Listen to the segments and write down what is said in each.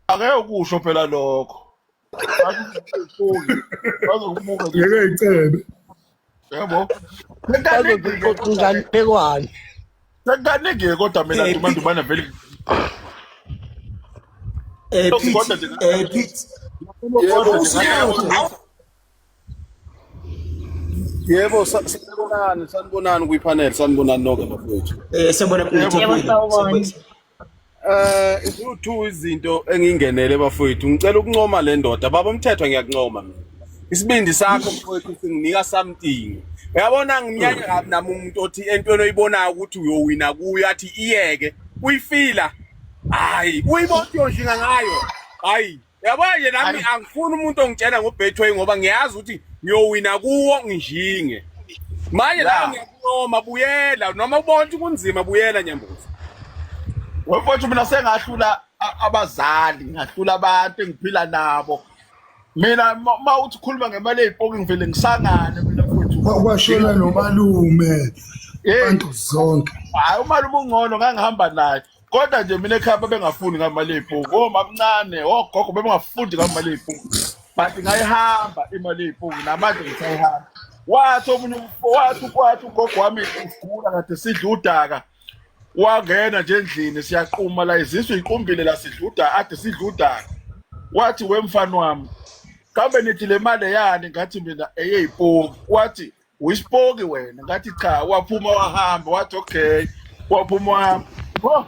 Ake ukusho phela lokho. Bazokubuka Ngeke icebe. Yebo. Bazokuxoxa inganekwane. Sekukaningi kodwa mina Duma Ndumane vele. Pete, Pete. Yebo. Yebo, sanibonani, sanibonani kwipanel, sanibonani nonke bafowethu. Siyabona Pete. Yebo, sawubona. Izu-two izinto engingenele bafowethu. Ngicela ukuncoma le ndoda. Baba Mthethwa ngiyakuncoma mina. Isibindi sakho mfowethu singinika something. Uyabona ngimnyanya kabi nami umuntu othi entweni oyibonayo ukuthi uyowina kuyo athi iyeke. Uyifila. Hayi, uyibona ukuthi uyonjinga ngayo. Hayi, Yabona nje nami angifuni umuntu ongitshela ngoBetway ngoba ngiyazi ukuthi ngiyowina kuwo nginjinge. Manje la ngiyakuncoma buyela noma ubona ukuthi kunzima buyela Nyambuzi. Wemfowethu mina sengahlula abazali, ngahlula abantu engiphila nabo. Mina ma uthi ukhuluma ngemali eyipoki ngivele ngisangane mina mfowethu. Kwashona nomalume. Abantu zonke. Hayi umalume ungcono ngangihamba naye. Kodwa nje mina ekhaya babengafuni ngamali ey'puku. Omamncane, ogogo bebengafundi ngamali ey'puku. But ngayihamba imali ey'puku namanje ngisayihamba. Wathi omunye umfo wathi kwathi ugogo wami ugula kade sidla udaka. Wangena nje endlini siyaquma la izisu iqumbile la sidla udaka ade sidla udaka. Wathi wemfana wami kambe nithi le mali yani ngathi mina eyeyipoki wathi uyisipoki wena ngathi cha waphuma wahamba wathi okay waphuma wahamba oh,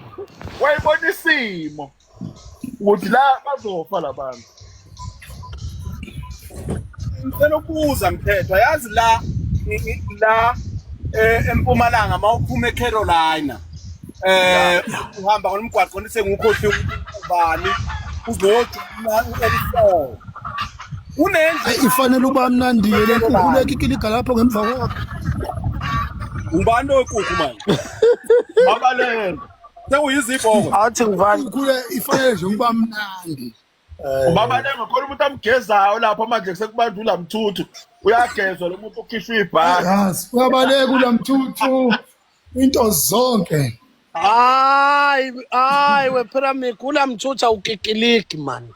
wayibona isimo ukuthi la bazofa labantu Ngicela ukubuza Mthethwa, yazi la la eMpumalanga mawuphuma eCarolina uhamba ngomgwaqo nisengukhohliwe ubani uzojoyina u-L4 unendlu ifanele uba mnandi le nkukhu lekikiliga lapho ngemva kwakho. Ubani onkukhu manje? Mabalele. Sekuyizibhongo. Athi ngivale. Inkukhu le ifanele nje ukuba mnandi. Umabalenge khona umuntu amgezayo lapho manje sekubandula mthuthu. Uyagezwa lo muntu ukhishwa ibhasi. Yazi, uyabaleka ulamthuthu into zonke. Hayi, hayi we pyramid ulamthuthu awukikiliki man.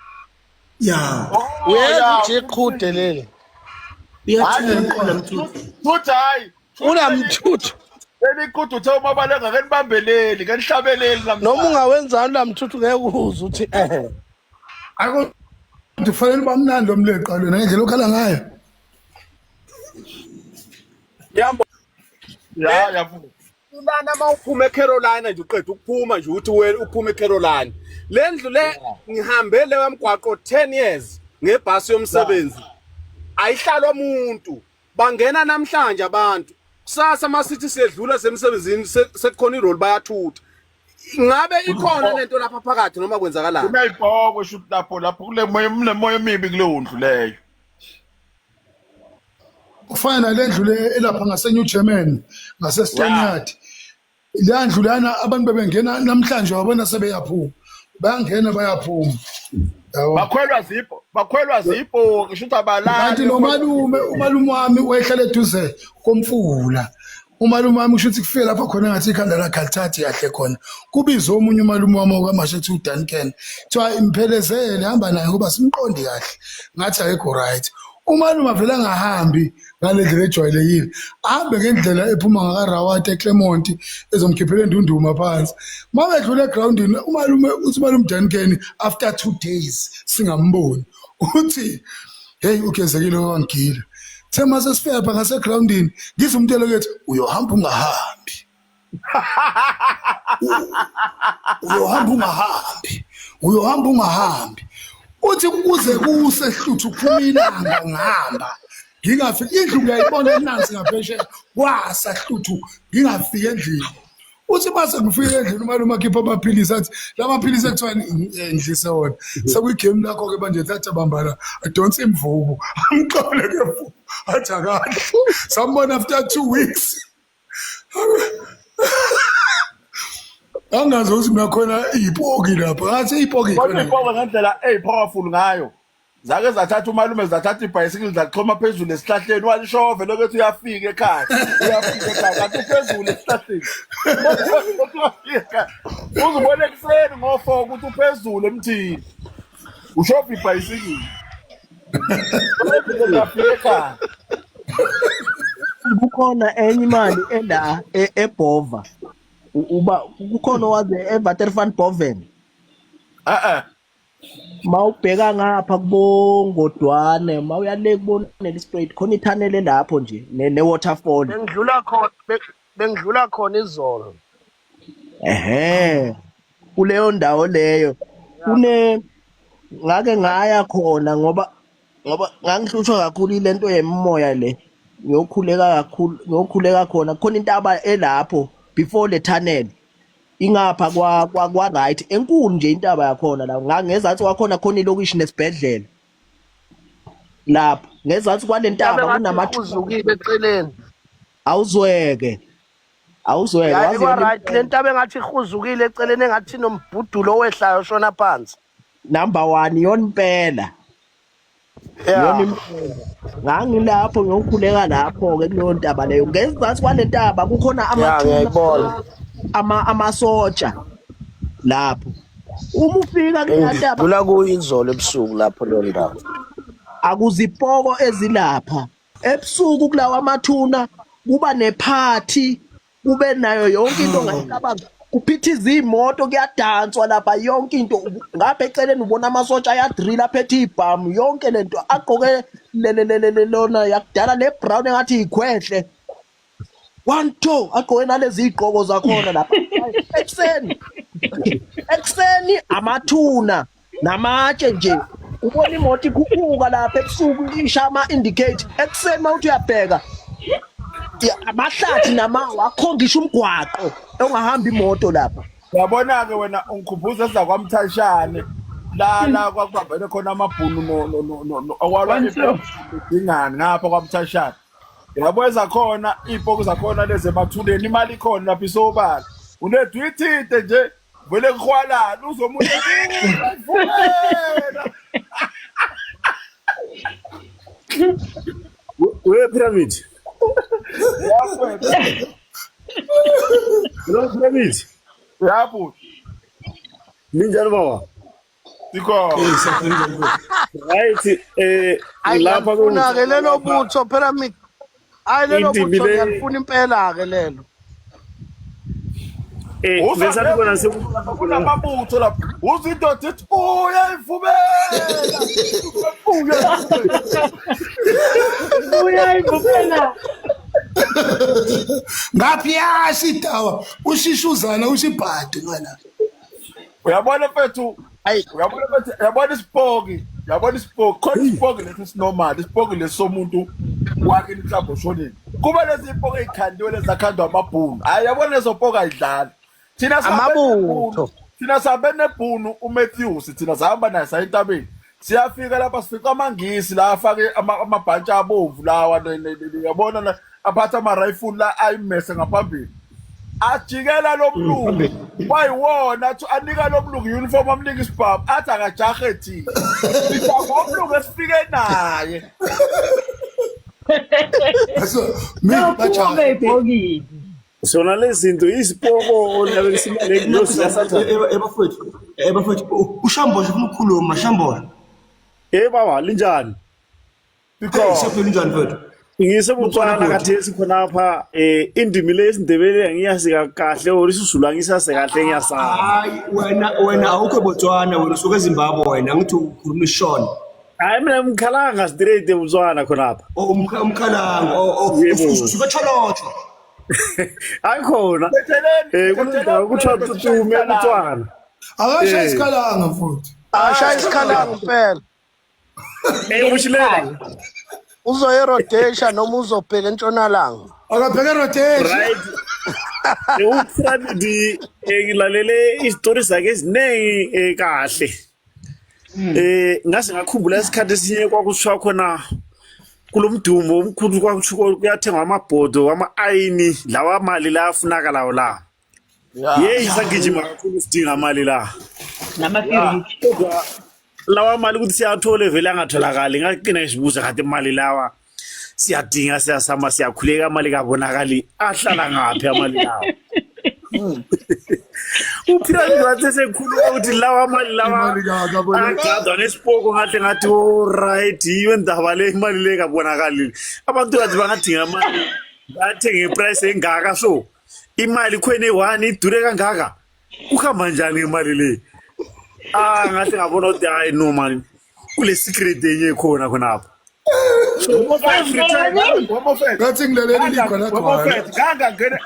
Ya. Oh, Uyeza ukuthi iqhude leli. Uyathuka lamthuthu. Futhi hayi. Ulamthuthu. Leli qhude uthe umabalenge ake nibambeleli, ke nihlabeleli namhlanje. Noma ungawenzani ulamthuthu ngeke uzwe ukuthi eh. Ako kufanele uba mnandi lo mleqa lona ngendlela okhala ngayo. Yambo. Ya, yavuka. Lana mawuphuma eCarolina nje uqeda ukuphuma nje uthi wena uphuma eCarolina. Le ndlu le ngihambe leyo mgwaqo 10 years ngebhasi yomsebenzi. Ayihlalwa umuntu. Bangena namhlanje abantu. Kusasa masithi siyedlula semsebenzini sekukhona irole bayathutha. Ngabe ikhona lento lapha phakathi noma kwenzakalani? Kunayibhokwe shuthi lapho lapho kule moya moya emibi kuleyo ndlu leyo. Kufana nale ndlu le elapha ngase-New German ngase-Stonyard. Leya ndlu lana abantu bebengena namhlanje wabona sebeyaphuma. Bayangena bayaphuma. Yabo. Bakhwelwa zipho, bakhwelwa zipho, ngisho ukuthi abalali. Kanti nomalume, umalume wami wayehlala eduze komfula. Umalume wami kusho ukuthi kufike lapho khona ngathi ikhanda lakhe alithathi kahle khona. Kubizwe omunye umalume wami okwamashe ethi uDuncan. Kuthiwa imphelezele hamba naye ngoba simqondi kahle. Ngathi akekho right. Umalume avele angahambi ngale ndlela ejwayelekile. Ahambe ngendlela ephuma ngakaRawati eClermont ezomkhiphela endunduma phansi. Uma bedlula egrawundini umalume uthi umalume Duncan after 2 days singamboni. Uthi hey ugezekile wangigila. The mase sifika lapha ngasegroundini ngizwe umuntu elokethi uyohamba ungahambi. Uyohamba ungahambi. Uyohamba ungahambi. Uthi kuze kuse hluthu kuphuma ilanga ngihamba. Ngingafiki indlu ngiyayibona nansi ngaphesheya kwasa hluthu ngingafiki endlini. Uthi mase ngifike endlini umalume akhipha amaphilisi athi la maphilisi ekuthiwa ngidlise wona. Sekuyigame lakho-ke manje thatha bamba la adonse imvubu amxole ke mvubu athi akadle. Sambona after 2 weeks. Angazi ukuthi mina khona ipoki lapha. Ngathi ipoki Kodwa khona. ipokwe ngendlela eyi-powerful ngayo. Zake zathatha umalume zathatha ibhayisikili zaxhoma phezulu esihlahleni walishove lokuthi uyafika ekhaya. Uyafika ekhaya kanti uphezulu esihlahleni. Uyafika ekhaya. Uzubona ekuseni ngo-4 ukuthi uphezulu emthini. Ushova ibhayisikili. Ngafika ekhaya. Kukhona enye imali ela eBhova. Uba kukhona owazi eVaterfan Boven. Eh eh. Mawubheka ngapha kubongodwane, mawuya le kubonelspruit khona ithanele lapho nje ne waterfall. Bengidlula khona bengidlula khona izolo. Ehhe. Kuleyo ndawo leyo kune ngake ngaya khona ngoba ngangihlushwa kakhulu ilento yemimoya le. Ngiyokhuleka kakhulu, ngiyokhuleka khona. Khona intaba elapho before le tunnel. Ingapha kwa kwa, kwa right enkulu nje intaba yakhona la. Ngangezansi kwakhona khona ilokishi nesibhedlela. Lapho ngezansi kwale ntaba kunamathuba eceleni. Awuzweke. Awuzweke waze kwa right le ntaba engathi ihuzukile eceleni engathi nombhudulo owehlayo shona phansi. Number 1 yona impela. Yona impela. Ngangilapho ngiyokhuleka lapho ke kuleyo ntaba leyo. Ngezansi kwale ntaba kukhona amathuna amasotsha lapho. Uma ufika kule ntaba kula kuyizolo ebusuku lapho leyo ndawo. Akuzipoko ezilapha. Ebusuku kulawa amathuna kuba nephathi kube nayo yonke into ongayicabanga. Kuphithiza imoto kuyadanswa lapha yonke into ngapha eceleni ubona amasotsha ayadrilla aphethe ibhamu yonke lento agqoke le lona yakudala le brown engathi ikhwehle 1 2 agqoke nalezi igqoko zakhona lapha ekuseni ekuseni amathuna namatshe nje ubona imoto ikhuphuka lapha ebusuku isha ama indicate ekuseni mawuthi uyabheka amahlathi namawa akho ngisho umgwaqo ongahamba imoto lapha. Uyabona-ke wena ungikhumbuza ezakwamthashane la la kwakubambene khona amabhunu no okwalwa ingani ngapha kwamthashane. Yabo ezakhona iy'poki zakhona lezi emathuneni imali ikhona lapha isobala. Unethu uyithinte nje vele kuhwalala uzomuntu vumela. We pyramid. Hello pyramid. Yabo. Ninjani baba? Sikhona. Right eh lapha ku ke lelo butho pyramid. Hayi lelo butho ngiyalifuna impela ke lelo. Eh lesathi kona sekunamabutho lapha. Uzwa indoda ithi uyayivumela. Uyayivumela. Ngaphi yasho idawa ushishuzana ushibhadu ngala. Uyabona mfethu, uyabona mfethu, uyabona isipoki, uyabona isipoki, khona isipoki lesi sinormal, isipoki lesi somuntu wakhe mhlawumbe oshonile. Kuba lezi zipoki ey'khandiwe lezi zakhandwa amabhunu. Hhayi yabona lezo poki ayidlali. Thina sihambe Amabutho. Thina sihambe nebhunu uMatthews, thina sahamba naye saya entabeni. Siyafika lapha sifica amaNgisi la afake amabhantshi abomvu lawa yabona aphatha ama-rifle la ayimese ngaphambili. Ajikela lo mlungu kwayiwona athi anika lo mlungu uniform amnika isibhamu athi akajahe thina. Ngomlungu esifike naye. Mina bajahe. Ibhokisi. Sona lezi zinto isipoko Ebafowethu, ebafowethu uShamboshe ufuna ukukhuluma Shamboshe. Eh baba linjani? Siyaphila unjani mfowethu? NgiseBotswana khathesi khonapha eh indimi le isiNdebele angiyazi kahle or isiZulu angisazi kahle ngiyasaba. Hayi wena wena awukho eBotswana wena usuka eZimbabwe wena ngithi ukhuluma isiShona. Hayi mina mkhalanga straight eBotswana khonapha. Oh umkhalanga oh usuka eTsholotsho. Hayi khona. Eh kunendawo kuthiwa Tutume eBotswana. Akashaya isikhalanga mfowethu. Ashaya isikhalanga impela. Eh ushilela. Uzoye Rhodesia noma uzobheka entshonalanga. Akabheke Rhodesia. Right. UPyramid ngilalele izitori zakhe eziningi kahle. Eh ngase ngakhumbula isikhathi esinye kwakushiwa khona kulomdumo omkhulu kwakushiwa kuyathengwa amabhodo ama-ayini lawa mali la afunakalayo la. Yeyi sagijima kakhulu sidinga mali la. Namafiriji. Kodwa lawa mali ukuthi siyathole vele angatholakali ngagcina ngizibuza kade imali lawa siyadinga siyasama siyakhuleka amali kabonakali ahlala ngaphi amali lawa. Uphiramidi wathi esekhuluma ukuthi lawa mali lawa Imali kabona. agadwa ngesipoko ngahle ngathi alright yiyo indaba le imali le kabonakali abantu kathi bangadinga imali bathenge iprice engaka so imali khwene one idure kangaka kuhamba njani imali le ah ngahle ngabona ukuthi hayi no mani kule secret enye khona khonapha every time Wemofethu. Ngathi ngilalela iligwalagwala. Wemofethu ngangangena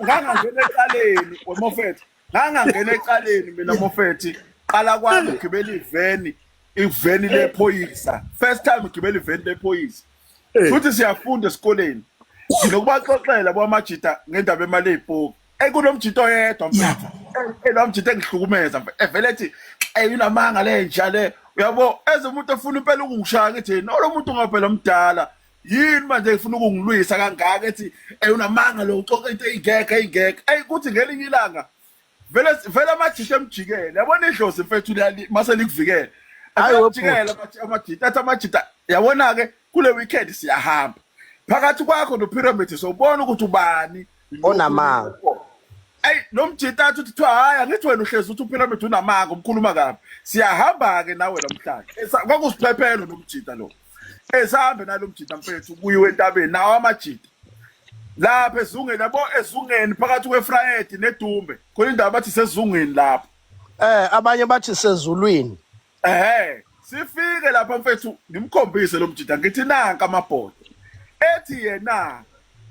ngangangena ecaleni wemofethu. Ngangangena ecaleni mina mofethi. Qala kwami ugibela iveni, iveni lephoyisa. First time ugibela iveni lephoyisa. Futhi siyafunda esikoleni. Nginokubaxoxela bomajita ngendaba emali eyipoki. Ekunomjito oyedwa mfethu. Elomjito engihlukumeza mfethu. Evele ethi ey unamanga le nja le. Uyabo eze umuntu efuna impela ukungishaya ngithi no lo muntu ngaphela omdala. Yini manje ngifuna ukungilwisa kangaka ethi ey unamanga lo uxoxa into eyingekho eyingekho. Ey kuthi ngelinye ilanga vele vele amajita emjikele. Yabona idlozi mfethu liyali mase likuvikele. Hayi, Amajikele amajita athi amajita yabona ke kule weekend siyahamba. Phakathi kwakho noPyramid sobona ukuthi ubani Onamanga. Ayi lo mjita athi kuthiwa hayi angithi wena uhlezi uthi uPyramid unamanga umkhuluma kabi. Siyahamba ke nawe namhlanje. Kwakusiphephelo nomjita lo. Esahambe nalo mjita mfethu kuyiwe entabeni nawo amajita. Lapha ezungeni yabo ezungeni phakathi kweFrayedi neDumbe. Khona indawo bathi sezungeni lapho. Abanye bathi sezulwini. Ehhe, sifike lapha mfethu ngimkhombise lo mjita ngithi nanka amabhodo. Ethi yena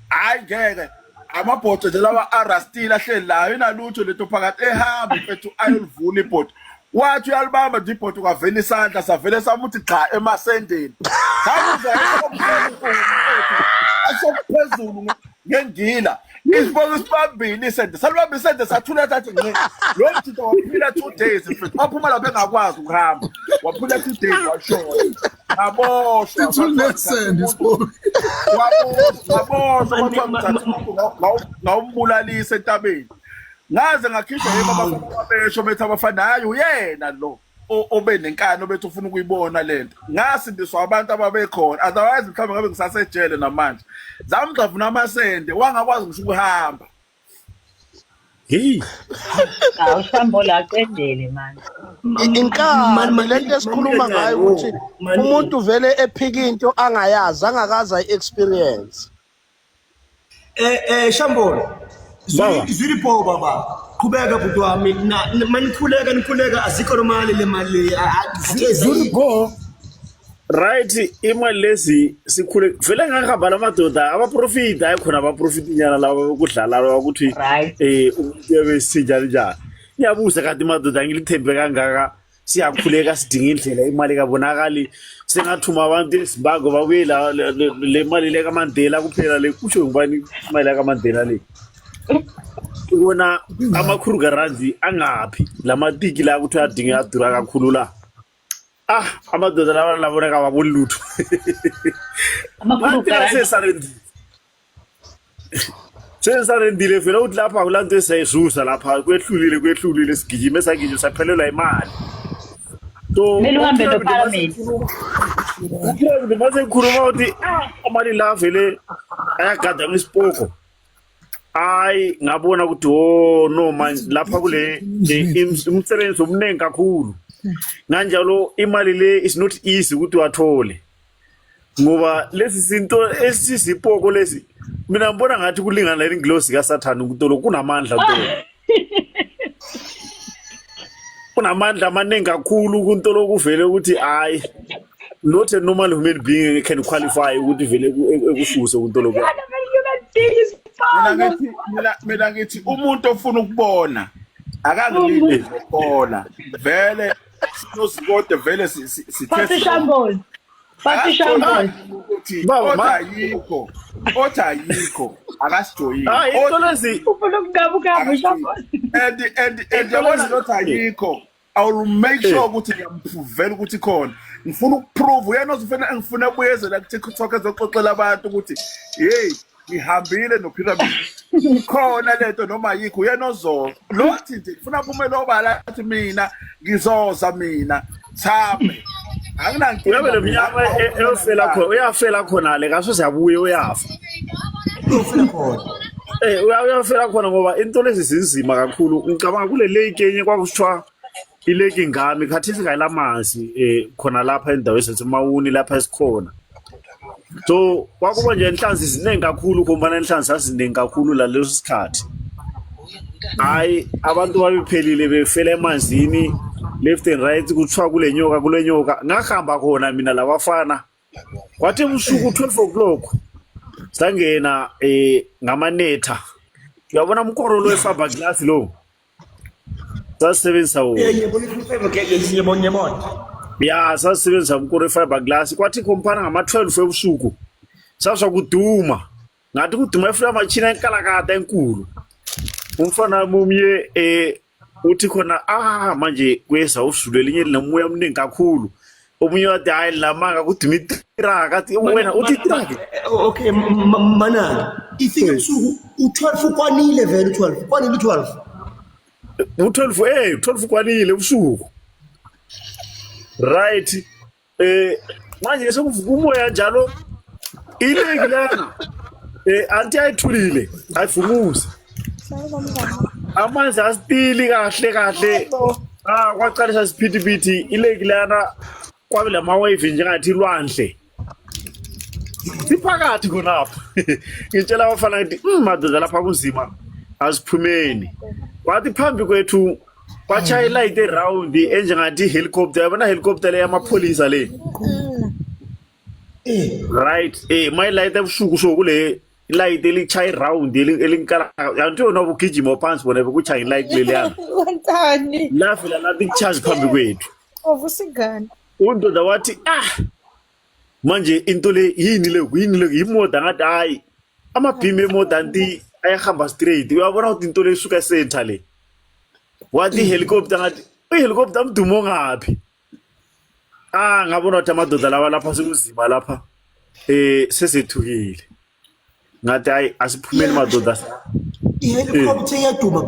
hayi ngeke amabhodo nje lawa arastile ahleli la inalutho lento phakathi ehamba mfethu ayolivula ibhodo. Wathi uyalibamba nje ibhodo kwavela isandla savele samuthi gxa emasendeni. Samuza asokuphezulu ngengila. Isibongo sibambile isende. Salibamba isende sathula sathi nqi. Lo mjita waphila 2 days mfethu. Waphuma lapha engakwazi ukuhamba. Waphila 2 days washona. Ngaboshwa. Sithule nesende isibongo. Waboshwa kwathiwa ngithatha umuntu ngawumbulalisa entabeni. Ngaze ngakhishwa yebo abafana babesho bethi abafana hayi uyena lo obe nenkani obethi ufuna ukuyibona lento. Ngasindiswa abantu ababekhona otherwise mhlawumbe ngabe ngisasejele namanje. Zamgxavuna amasende wangakwazi ngisho ukuhamba. Hey Hawu Shambola aqedele manje. Inkani lento esikhuluma ngayo ukuthi umuntu vele ephika into angayazi angakaze ayi-experience. Shambolo. Zuri po baba. Qhubeka bhuti wami na manikhuleka nikhuleka azikho nomali le mali Zuri po. Right imali lezi sikhule vele ngangihamba lamadoda abaprofiti hayi khona abaprofiti nyana laba kudlala laba ukuthi umuntu uyabe sinjani njani ngiyabuza kanti madoda ngilithembe kangaka siyakhuleka sidinga indlela imali kabonakali sengathuma abantu eZimbabwe babuye la le mali le kaMandela kuphela le kusho ngubani imali kaMandela le ubona ama-Kruger randi angaphi lamatiki la ukuthi uyadinga adura kakhulu la ah amadoda lawa labona kababoni lutho sesarendile sesarendile vele ukuthi lapha akulanto esiyayizuza lapha kwehlulile kwehlulile sigijime sagijima saphelelwa imali so Kumele uhambe noPharamende. uPyramid mase ngikhuluma ukuthi amali la vele ayagada ngesipoko hayi ngabona ukuthi oh no man lapha kule umsebenzi omningi kakhulu kanjalo imali le is not easy ukuthi wathole ngoba lesi sinto esisipoko lesi mina ngibona ngathi kulingana lengilosi kaSathane ukutolo kunamandla ntolo kunamandla amaningi kakhulu kuntolo kuvele ukuthi hayi not a normal human being can qualify ukuthi vele ekususe kuntolo kwa Mina ngithi mina ngithi umuntu ofuna ukubona akangilinde ukubona vele sinozikode vele sithe Pastor Shambol. Pastor Shambol. ukuthi othi ayikho othi ayikho akasijoyini hayi into lezi Ufuna ukugabuka Shambol. And yabona lothi ayikho I will make sure ukuthi ngiyamphuvela ukuthi khona ngifuna ukuprove uyena ozofuna ngifuna buyezela ku TikTok ezoxoxela abantu ukuthi hey ngihambile no pyramid khona lento noma yikho uyena ozoza lothi nje ngifuna phumele obala athi mina ngizoza mina thambe anginankinga uyabe lo mnyama eyofela khona uyafela khona le kaso siyabuye uyafa uyofela khona. Eh uyafela khona ngoba into lezi zinzima kakhulu. Ngicabanga kule lake enye kwakusithiwa ilake ngami khathesi kayilamazi khona lapha endaweni zaseMawuni lapha esikhona. So kwakuba nje inhlanzi ziningi kakhulu ngoba inhlanzi zaziningi kakhulu la leso sikhathi. Hayi abantu babephelile befela emanzini left and right kuthiwa kule nyoka kule nyoka ngahamba khona mina labafana kwathi ebusuku 12 o'clock sangena ngamanetha uyabona umkoro lo wefiberglass lo sasebenzisa wona. Eh ngiyabona i-fiberglass ngiyabona ngiyabona. Ya sasebenzisa umkoro wefiberglass kwathi khompana ngama-12 ebusuku saswa kuduma ngathi kuduma efuna amachina enkalakata enkulu umfana mumye uthi khona ah manje kwesa usulu elinye linomoya omningi kakhulu omunye wathi hayi lamanga kuduma itraka athi wena uthi itraka. Okay manana ifike ebusuku u-12 kwanile vele u-12 kwanile u-12 u-12 12 kwanile ebusuku right manje sekuvuka umoya njalo ileki lana anti ayithulile ayivumuze amanzi asipili kahle kahle kwaqalisa siphithiphithi ileki lana kwabe lamawave njengathi ilwandle siphakathi khonapho ngitshela abafana ngithi madoda lapha kunzima asiphumeni kwathi phambi kwethu kwatshaya ilayiti eround enjengathi i-helicopter yabona helicopter le yamapholisa le right mayilayiti ebusuku so kule ilayiti elitshaya iround elinkala anti yona bugijima phansi bona bekuchaya ilayiti leliyana Wantani? lafela lathi kuchazi phambi kwethu Ovusa ingane. undoda wathi ah manje into le yini le yini le yimoto ngathi hayi amabhimi emoto anti ayahamba straight uyabona ukuthi into le isuka center le wathi helicopter ngathi ihelicopter mdumo ngaphi ngabona ukuthi amadoda lawa lapha sekuzima lapha sesethukile ngathi hayi asiphumeni madoda ihelicopter iyaduma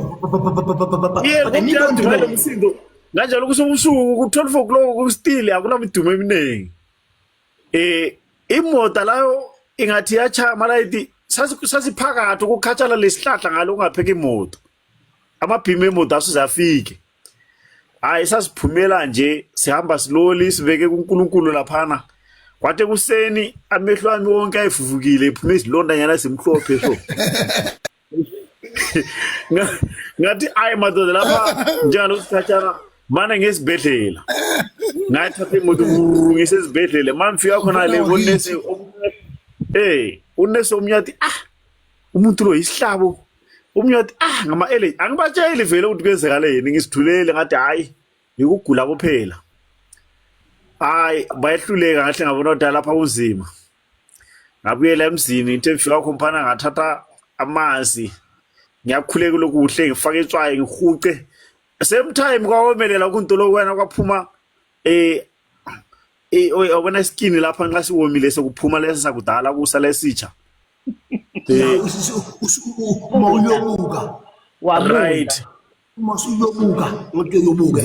iyaduma lo msindo kanjalo kusebusuku ku-12 o'clock kustile akunamidumo eminingi imoto layo ingathi yachaya amalayiti sasiphakathi ukukhatshala lesihlahla ngalo ungapheka imoto amabhimu emoto asuze afike hayi sasiphumela nje sihamba slowly sibeke kuNkulunkulu laphana kwathi ekuseni amehlo ami wonke ayivuvukile ephume izilondanyana ezimhlophe so ngathi ayi madoda lapha njalo sikhatshana mana ngesibhedlela ngathatha imoto ngisesibhedlela mangifika khona le unesi unesi omunye wathi ah umuntu lo isihlabo omunye wathi ah ngama-allergy angibatsheli vele ukuthi kwenzekaleni ngisithulele ngathi hhayi ngikugula kuphela hayi bayehluleka ngahle ngabona ukuthi lapha kunzima ngabuyela emzini into engifika khomphana ngathatha amanzi ngiyakhuleka lokuhle ngifake itswayi ngihuce same time kwawomelela kuntolokwena kwaphuma wabona iskini lapha nxa siwomile sekuphuma lesi sakudala kusa lesitsha uma uyobuka right uma usuyobuka ngokuthi uyobuka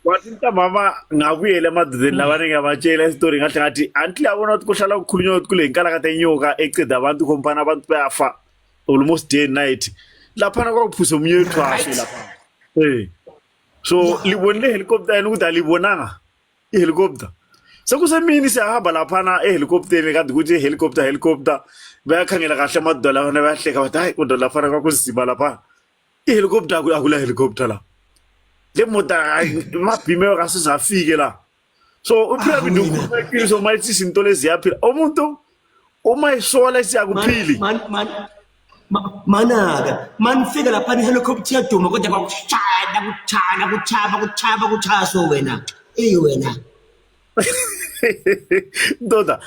wathi ntambama ngabuyela emadodeni labane ngiyabatshela isitori ngahle ngathi anti liyabona ukuthi kuhlala kukhulunywa ukuthi kule nkalakatha inyoka eceda abantu khompana abantu bayafa almost day and night laphana kwakuphusa omunye wethu afe lapha so libonile helicopter yena ukuthi alibonanga ihelicopter sekusemini siyahamba laphana ehelicopteni kanti kuthi helicopter helicopter bayakhangela kahle amadoda laphana bayahleka bathi hayi kodwa laphana kwakunzima laphana ihelicopter akula helicopter la le moto mabhime kasizafike la so upyramid ukhuluma iqiniso uma ithi izinto lezi ziyaphila umuntu uma isola siyakuphili manaka manifika lapha ihelicopter iyaduma kodwa kwakushaya kuchana kuchaba kuchaba kuchaya so wena eyi wena ndoda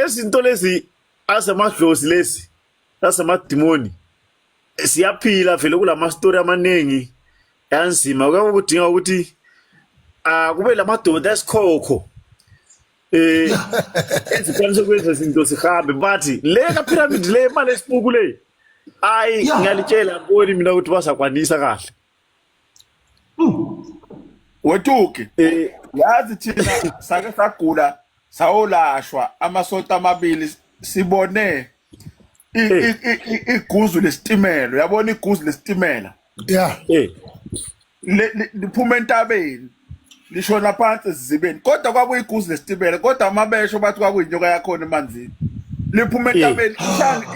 ezinto lezi asemadlozi lezi asemadimoni siyaphila vele kulama story amaningi yanzima kuyabe kudinga ukuthi kube lamadoda esikhokho ezikwanisa ukwenza izinto sihambe bathi le kapyramid le imali esipuku le ayi ngiyalitshela ngiboni mina ukuthi bazakwanisa kahle Wetuki yazi thina sake sagula sayolashwa amasonto amabili sibone Iguzu lesitimela, uyabona iguzu lesitimela? Yeah. Liphuma entabeni lishona phansi esizibeni, kodwa kwakuyiguzu lesitimela, kodwa amabesho bathi kwakuyinyoka yakhona emanzini. Liphuma entabeni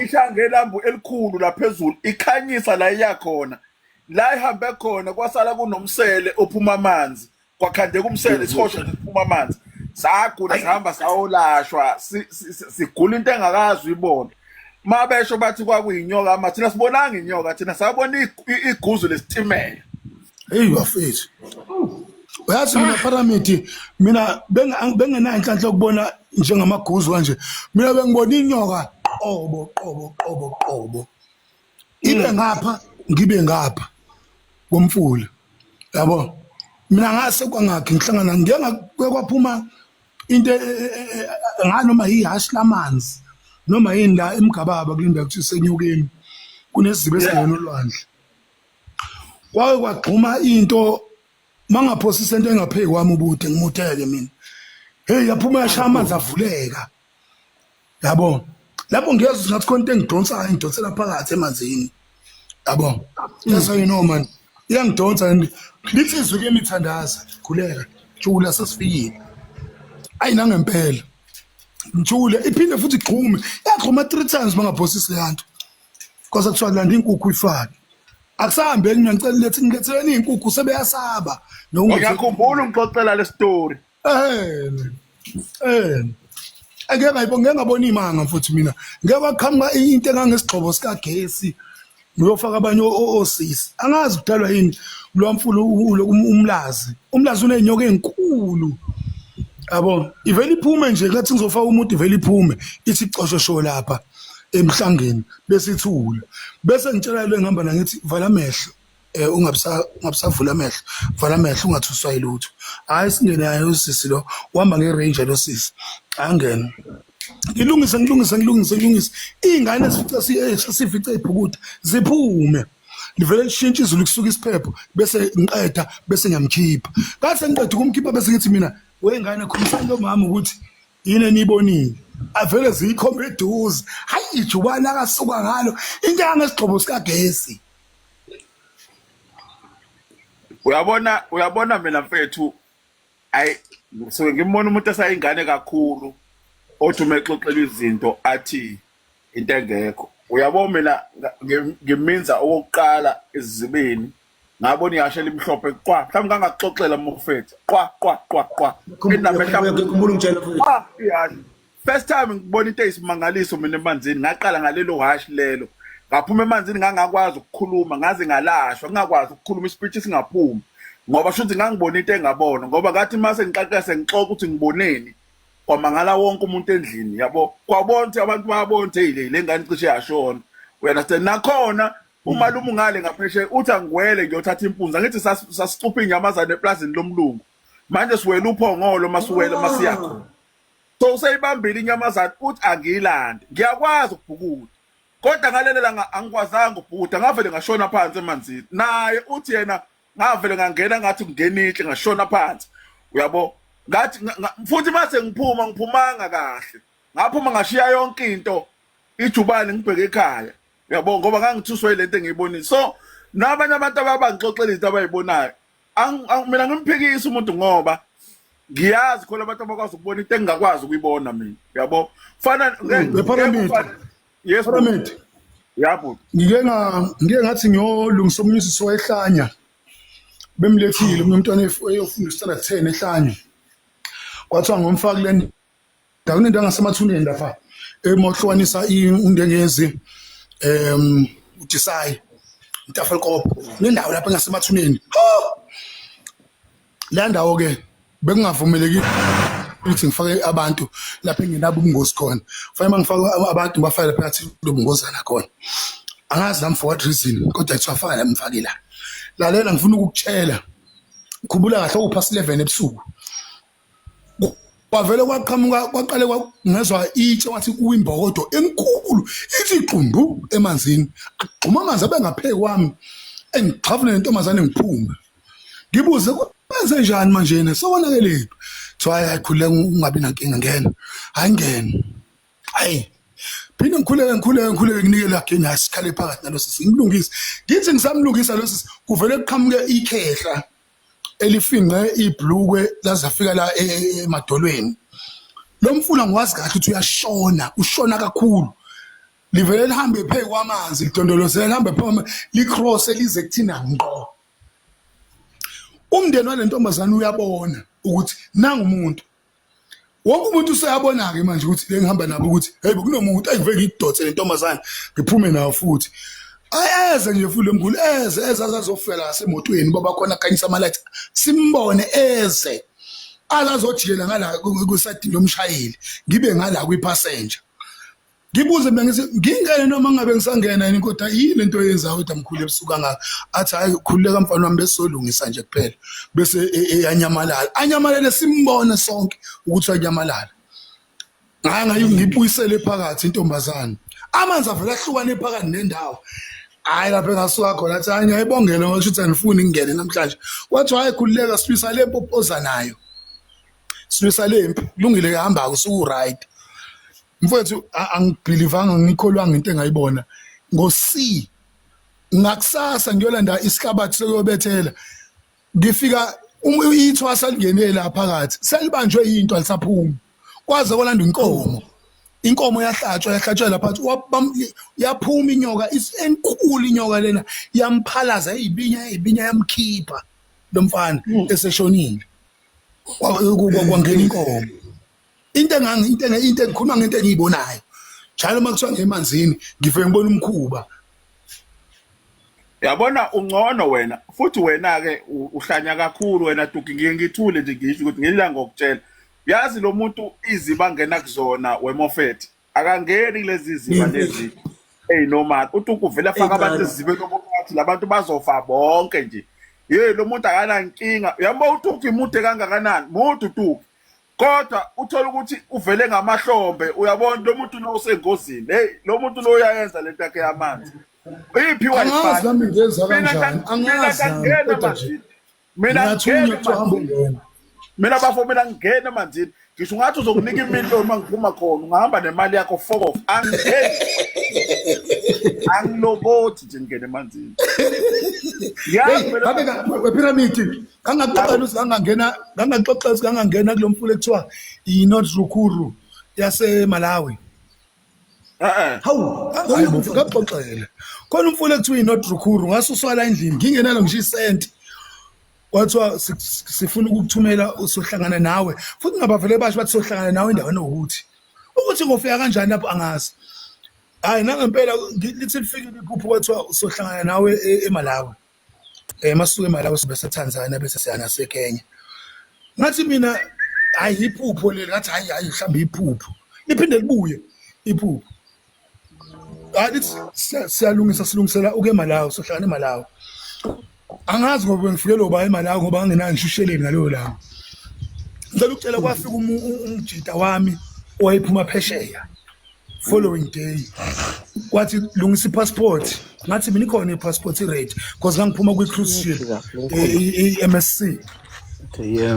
ishange elambu elikhulu laphezulu, ikhanyisa la iyakhona, la ihambe khona kwasala kunomsele ophuma amanzi, kwakhandeka umsele, isihosha siphuma amanzi. Sagula, sihamba sayolashwa, sigula into engakazi uyibona. Mabesho bathi kwakuyinyoka, ama thina sibonanga inyoka, thina sabona iguzu lesitimela. Hey bafethu, uyazi mina Pyramid, mina bengenayo inhlanhla yokubona njengamaguzu kanje. Mina bengibona inyoka qobo qobo qobo qobo, ibe ngapha ngibe ngapha komfula, yabo. Mina ngase kwangakhi ngihlangana ngeke kwaphuma into nganoma yihashi lamanzi noma yini la emgababa kulinda ukuthi senyukeni kunesiziba esingena olwandle, kwake kwagxuma into mangaphosisa into engapheki kwami ubude ngimutheke mina. Hey, yaphuma yashaya amanzi avuleka, yabo. Lapho ngiyezwa ngathi khona into engidonsayo, engidonsela phakathi emanzini, yabo. That's how you know, man, iyangidonsa and lithi izwi ke mithandaza, khuleka, jula, sesifikile. Ayi, nangempela ngijule, iphinde futhi igxume, yagxuma three times mangaphosisi leyanto. Kwase kuthiwa landa inkukhu ifake, akusahambeki. Mina ngicela lethi ngiletheleni iy'nkukhu, sebeyasaba. Ngiyakhumbula ungixoxela le story. Angeke ngayibona, ngeke ngabona imanga mfuthu mina. Ngeke kwaqhamuka into engangesigxobo sikagesi ngiyofaka abanye osisi. Angazi kudalwa yini lo mfula umlazi. Umlazi uney'nyoka ey'nkulu. Yabo, ivele iphume nje ngathi ngizofaka umuntu, ivele iphume ithi coshosho lapha emhlangeni bese ithule. Bese ngitshela lo engihamba na ngithi vala amehlo. Ungabusavula amehlo, vala amehlo, ungathuswa yilutho. Hayi, singene naye usisi lo, uhamba nge-Ranger lo sisi. Angena. Ngilungise, ngilungise, ngilungise, ngilungise. Iy'ngane esifice sifice ibhukuda ziphume. Livele lishintshe izulu, kusuka isiphepho, bese ngiqeda, bese ngiyamkhipha. Ngase ngiqeda ukumkhipha, bese ngithi mina, wengane, khulumisani lo mama ukuthi yini eniyibonile. Avele ziyikhombe eduze. Hayi, ijubane akasuka ngalo into yangesigxobo sikagesi. Uyabona, uyabona mina mfethu, ayi, ngisuke ngimbona umuntu esayingane kakhulu othi uma exoxela izinto athi into engekho. Uyabo, mina ngiminza okokuqala esizibeni ngabona ihashe elimhlophe qwa, mhlawumbe ngangakuxoxela mfethu, qwa qwa qwa qwa. Ngikhumbula ungitshela futhi. Ah, ihashe. First time ngibona into eyisimangaliso mina emanzini, ngaqala ngalelo hashi lelo. Ngaphuma emanzini ngangakwazi ukukhuluma, ngaze ngalashwa, ngingakwazi ukukhuluma, ispeech singaphumi. Ngoba shuthi ngangibona into engabona, ngoba ngathi mase ngiqaqeka sengixoxa ukuthi ngiboneni, kwamangala wonke umuntu endlini, yabo. Kwabona ukuthi abantu bayabona ukuthi hey, le ngane cishe yashona. You understand? Nakhona umalume ngale ngaphesheya uthi angiwele ngiyothatha impunzi. Angithi sasicupha inyamazane eplazini lomlungu. Manje siwela uphongolo masiwele masiya khona. So useyibambile inyamazane, uthi angiyilande. Ngiyakwazi ukubhukuda. Kodwa ngalelo langa angikwazanga ukubhukuda, ngavele ngashona phansi emanzini. Naye uthi yena ngavele ngangena ngathi kungena itshe, ngashona phansi. Uyabo? Ngathi futhi mase ngiphuma ngiphumanga kahle. Ngaphuma ngashiya yonke into ijubane ngibheke ekhaya. Uyabo, ngoba ngangithuswe lento engiyibonile. So nabanye abantu ababangixoxela izinto abayibonayo, mina ngimphikisa umuntu ngoba ngiyazi khona abantu abakwazi ukubona into engingakwazi ukuyibona mina. Uyabo? Fana Pyramid. Yes. Pyramid. Yabo. Ngike ngathi ngiyolungisa omunye usisi wayehlanya. Bemlethile omunye umntwana eyofunda standard 10 ehlanya. Kwathiwa ngomfaka kule ndawo, kunendawo ngasemathuneni lapha emohlukanisa undengezi uDisayi Tafelkop, nendawo lapha ngasemathuneni. Le ndawo ke bekungavumelekile ukuthi ngifake abantu lapha engenabo ubungozi khona. Fanele mangifaka abantu ngibafake lapha ngathi lobungozana khona. Angazi nami for what reason, kodwa kuthiwa faka la, ngifake la. Lalela, ngifuna ukukutshela. Khumbula kahle, upast 11 ebusuku. Kwavele kwaqhamuka, kwaqale ngezwa itshe wathi kuwimbokodo enkulu ithi qumbu emanzini, agxuma amanzi abe ngapheki kwami, engixhavule nentombazane. Ngiphume ngibuze, kwenze njani manje, sokonakelephi? Kuthiwa hayi, khululeka, ungabi nankinga, ngena. Hayi, ngena, hayi. Phinde ngikhuleke ngikhuleke ngikhuleke nginike lakhe naye sikhale phakathi nalo sisi ngimlungise. Ngithi ngisamlungisa lo sisi kuvele kuqhamuke ikhehla elifinqe ibhlukwe laze lafika la e, e, emadolweni. Lo mfula ngiwazi kahle ukuthi uyashona, ushona kakhulu. Livele lihambe phezu kwamanzi lidondolozela lihambe phezu licross lize kuthina ngqo. Umndeni walentombazane uyabona ukuthi nangu umuntu wonke umuntu useyabona-ke manje ukuthi le ngihamba nabo ukuthi hey kunomuntu engivele ngidonse le ntombazane ngiphume nayo futhi ayeze nje futhi lomkhulu eze eze azazofela ngasemotweni baba khona khanyisa amalathi simbone eze azazojikela ngala kusayidini lomshayeli ngibe ngala kwi-passenger ngibuze mina ngithi ngingene noma ngabe ngisangena yini kodwa yini lento oyenzayo kodwa mkhulu ebusuku kangaka athi hayi khululeka mfana wami besolungisa nje kuphela bese eyanyamalala anyamalale simbone sonke ukuthi uyanyamalala ngaye ngaye ngibuyisele phakathi intombazane amanzi avela ahlukane phakathi nendawo hayi lapho engasuka khona athi hayi ngiyayibongela ngoba kusho ukuthi angifuni ngingene namhlanje wathi hayi khululeka silwisa le mpopo oza nayo silwisa le mpi kulungile hamba usuku right mfowethu angibhilivanga ngikholwanga into engayibona ngo-C ngakusasa ngiyolanda isihlabathi sokuyobethela ngifika ithwasa lingene la phakathi selibanjwe into alisaphumi kwaze kwalanda inkomo inkomo yahlatshwa yahlatshwa lapha yaphuma inyoka enkulu inyoka lena yamphalaza yayibinya yayibinya yamkhipha lo mfana eseshonile kwangena inkomo into engangi into into engikhuluma ngento engiyibonayo njalo uma kuthiwa ngemanzini ngivele ngibona umkhuba yabona ungcono wena futhi wena ke uhlanya kakhulu wena Duki ngike ngithule nje ngisho ukuthi ngilila ngokutshela yazi lo muntu iziba ngena kuzona wemofet akangeni kulezi ziba lezi eyinormal uTuku uvele afaka abantu ezibeni obukathi labantu bazofa bonke nje hey lo muntu akanankinga uyabo uTuku imude kangakanani mude uTuku kodwa uthola ukuthi uvele ngamahlombe uyabona lo muntu lo usengozini hey lo muntu lo uyayenza lento yakhe yamanzi iphi angazi nami ngenza kanjani angazi kodwa nje mina ngiyathunywa kuthiwa hamba ungena mina bafo mina ngingena emanzini ngisho ungathi uzokunika imiliyoni uma ngiphuma khona ungahamba nemali yakho fuck off angingeni angilobothi nje ngingena emanzini Hey, babe wephiramidi ngangaxoxela ukuthi ngangangena ngangaxoxela ukuthi ngangangena kulo mfula ekuthiwa i-North Rukuru yaseMalawi. Eh Hawu, hayi bo ngaxoxela. Khona umfula ekuthiwa i-North Rukuru ngasuswa la endlini ngingenalo ngisho isenti. Kwathiwa sifuna ukukuthumela usohlangana nawe futhi ngabavele basho bathi sohlangana nawe endaweni ukuthi. Ukuthi ngofika kanjani lapho angazi. Hayi nangempela lithi lifikile iphupho kwathiwa usohlangana nawe e, eMalawi. Eh masuke eMalawi sibe seTanzania bese siya naseKenya. Ngathi mina hayi iphupho leli ngathi hayi hayi mhlawumbe iphupho. Liphinde libuye iphupho. Hayi lithi siyalungisa silungisela uke eMalawi sohlangana eMalawi. Angazi ngoba ngifikele uba eMalawi ngoba ngingenayo ngisho usheleni ngaleyo langa. Ngicela ukutshela kwafika umjita wami owayephuma phesheya. Following day kwathi lungisa i-passport ngathi mina ikhona i-passport i-rate because ngangiphuma kwi-cruise ship i-MSC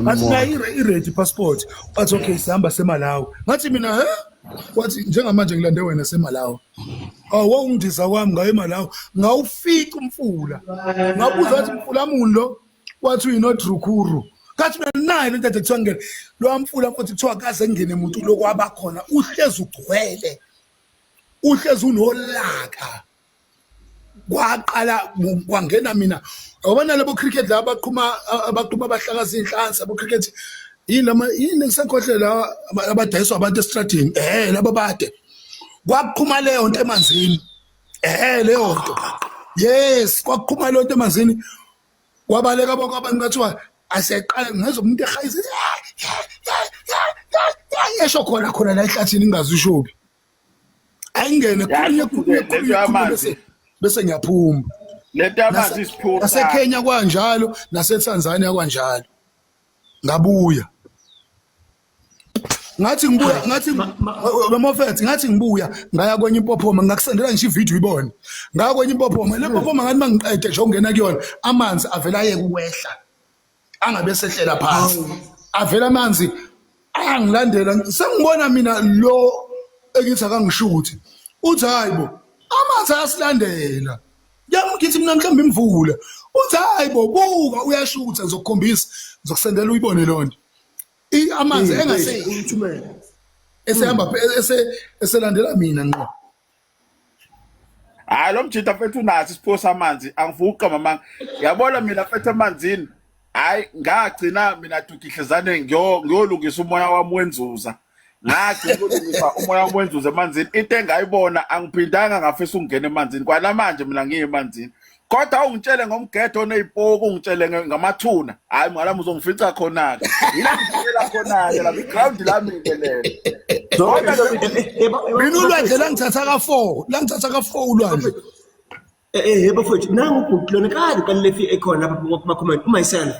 ngathi nayo i-rate i-passport wathi okay sihamba semalawi ngathi mina he wathi njengamanje ngilande wena semalawi awu wawungidiza kwami ngayo emalawi ngawufica umfula ngabuza wathi mfula muni lo wathi uyinodrukuru kathi mina naye lento ade kuthiwa ngene lowa mfula mfowethu kuthiwa kaze ngene muntu lokwaba khona uhlezi ugcwele uhlezi unolaka kwaqala kwangena mina yabona labo cricket laba abaqhuma abaqhuma abahlakaza inhlansi abo cricket yini lama yini ngisakhohle la abadayiswa abantu estradini eh laba bade kwaqhuma leyo nto emanzini eh leyo nto yes kwaqhuma leyo nto emanzini kwabaleka bonke abantu kwathiwa aseqala ngezwa umuntu ehayisa esho khona khona la ehlathini ngingazi ushopi ayingene khulunye khulunye khulunye bese bese ngiyaphuma lento yamanzi isiphuca naseKenya kwanjalo naseTanzania kwanjalo ngabuya ngathi ngibuya ngathi Mofet ngathi ngibuya ngaya kwenye impophoma ngakusendela ngisho ivideo ibone ngaya kwenye impophoma le mpophoma ngathi mangiqede nje ungena kuyona amanzi avela ayeke ukwehla angabe sehlela phansi avela amanzi angilandela sengibona mina lo engithi akangishuthi uthi hayi bo amanzi ayasilandela ngithi mina mhlawumbe imvula uthi hayi bo buka uyashutha ngizokukhombisa ngizokusendela uyibone leyo nto amanzi engase esehamba eselandela mina ngqo. Hayi lo mjita mfethu unaso isiphiwo samanzi angifuni ukuqamba amanga. Yabona mina mfethu emanzini hayi ngagcina mina dugihlezane ngiyolungisa umoya wami wenzuza. Ngagcina ukulungisa umoya wami wenzuza emanzini. Into engayibona angiphindanga ngafisa ukungena emanzini. Kwanamanje mina ngiye emanzini. Kodwa ungitshele ngomgedo oneyipoku ungitshele ngamathuna. Hayi mngani wami uzongifica khona-ke. Yila ngifika khona-ke la ground lami ke lelo. Mina ulwandle langithatha ka-4 langithatha ka-4 ulwandle. Eh bafowethu nangu ubhuti lona kade qale lefi ekhona lapha kuma comment myself.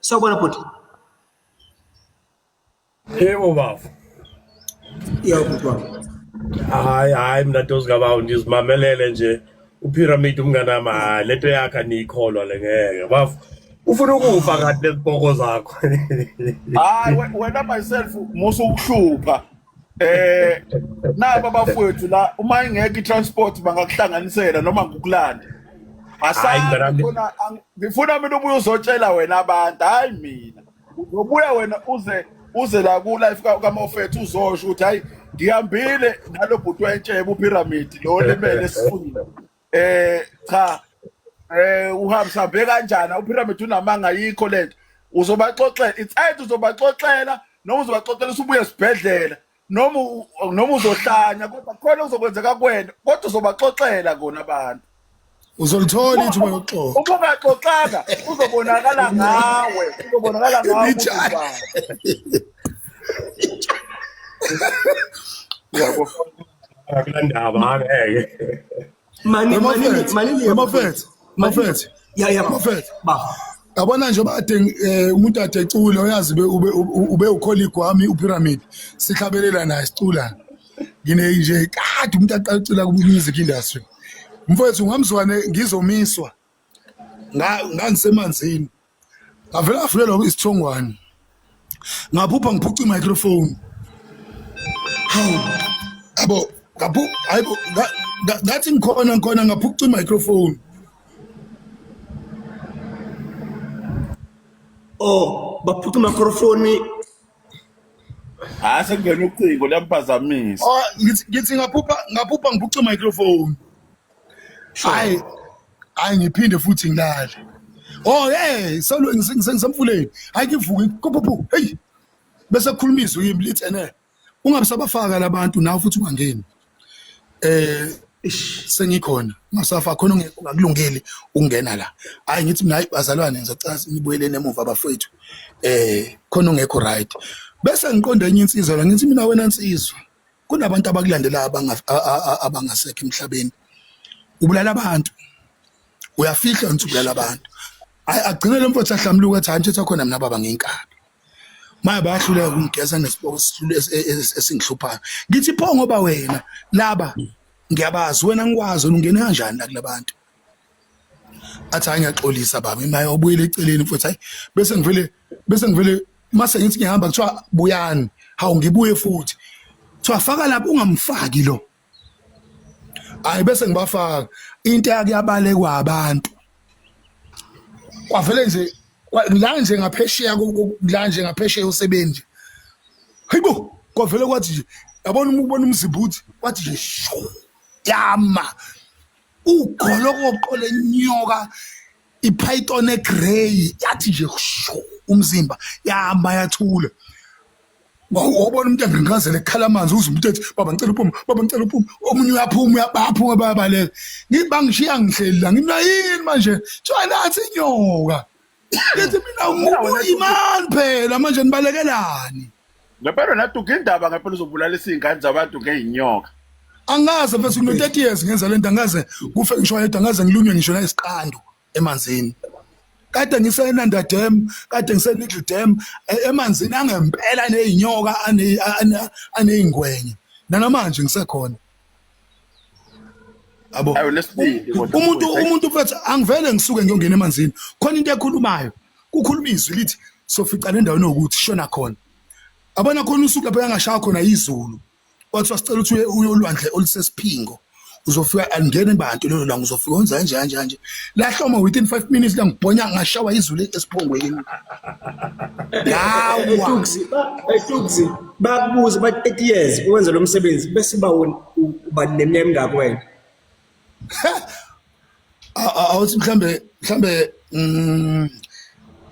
Sawubona bhuti. Yebo bafo. Yebo bhuti wami. Hayi hayi mina ntozi kabawo ndizimamelele nje upyramid umnganami hayi lento yakhe aniyikholwa le ngeke bafo. Ufuna ukufa kanti lezipoko zakho. Hayi wena myself musa ukuhlupha. Naba abafowethu la uma ingekho i-transport bangakuhlanganisela noma ngokulanda. Hayi mnganami. Khona ngifuna mina ubuye uzotshela wena abantu hayi mina. Uzobuya wena uze la ku life kaMofethu uzosho ukuthi hayi ngihambile nalo bhuti wentshebe upyramid lo limele esifundeni. Cha uhambe kanjani upyramid unamanga yikho lento. Uzobaxoxela it's either uzobaxoxela noma uzobaxoxela usubuye esibhedlela noma uzohlanya kodwa khona uzokwenzeka kuwena kodwa uzobaxoxela kona abantu. Uzolithola ithuba lokuxoxa. Uma ungaxoxanga uzobonakala ngawe, uzobonakala ngawe. Yabo. Akulandaba angeke. Mani mani Mafethu. Mafethu. Ya ya Mafethu. Ba. Yabona nje bade umuntu ade ecula uyazi ube ucolleague wami uPyramid sihlabelela naye sicula. Ngine nje kade umuntu aqala ucula ku music industry. Mfowethu ngamzwane ngizomiswa. Ngangisemanzini. Ngavela ngafulelwa isithongwane. Ngaphupha ngiphuca i-microphone. Hawu. Yabo, ngaphu hayibo ngathi ngikhona ngaphuca i-microphone. Oh, baphuca i-microphone. Hayi sekungena ucingo liyamphazamisa. Oh, ngithi ngaphupha ngiphuca i-microphone. Hayi hayi ngiphinde futhi ngilale. Oh hey, solo ngisemfuleni. Hayi ngivuke kuphuphu. Hey. Bese kukhuluma izwi kimi lithi ene. Ungabe sabafaka labantu nawe futhi ungangeni. Sengikhona. Ungasafa khona ungakulungeli ukungena la. Hayi ngithi mina hayi bazalwane ngizocela nibuyeleni emuva abafowethu. Khona ungekho right. Bese ngiqonda enye insizwa la ngithi mina wena insizwa. Kunabantu abakulandelayo abangasekho emhlabeni. Ubulala abantu. Uyafihla nje ubulala abantu. Hayi agcine lo mfowethu ahlamuluka ethi hayi mthetho khona mina baba nginkabi. Maye bayahluleka ukungigeza nesipoko esingihluphayo. Ngithi pho ngoba wena laba ngiyabazi wena ngikwazi ungene kanjani la kulabantu. Athi hayi ngiyaxolisa baba imali obuyele eceleni mfowethu hayi bese ngivele mase ngithi ngihamba kuthiwa buyani hawu ngibuye futhi. Kuthiwa faka lapho ungamfaki lo. Hayi bese ngibafaka into yakuyabalekwa abantu. Kwavele nje la nje ngaphesheya la nje ngaphesheya usebenzi. Hayibo kwavele kwathi nje yabona uma ubona umzimba uthi kwathi nje shu yama ugolokoqo lenyoka ipython egrey yathi nje shu umzimba yahamba yathula. Wabona umuntu engqingqazela ekhala amanzi uze umuntu ethi baba ngicela uphuma baba ngicela uphuma omunye uyaphuma uyabaphuma bayabaleka. Ngithi bangishiya ngihleli la ngimna yini manje kuthiwa nathi inyoka. Ngithi mina imani phela manje nibalekelani. Ngempela naduka indaba ngempela uzobulala izingane zabantu ngeyinyoka. Angaze mfethu ngino 30 years ngenza lento angaze kufe ngisho yedwa angaze ngilunywe ngisho nayisiqando emanzini. Kade ngiseNanda Dam, kade ngiseNiddle Dam emanzini angempela nezinyoka aneyingwenya. Nanamanje ngisekhona. Yabo. Umuntu mfethu angivele ngisuke ngiyongena emanzini. Khona into ekhulumayo. Kukhuluma izwi lithi sofica le ndawo nokuthi shona khona. Abona khona usuku lapho yangashaya khona izulu. Kwathiwa sicela ukuthi uye olwandle olusesiphingo, uzofika angene bantu lelo langa, uzofika wenza kanje kanje kanje. Lahloma within 5 minutes langibhonya, ngashawa izulu esiphongweni. Yawa. Etuksi bakubuza bathi 30 years uwenza lo msebenzi bese ba uba neminyaka emingaki wena? Awuthi mhlambe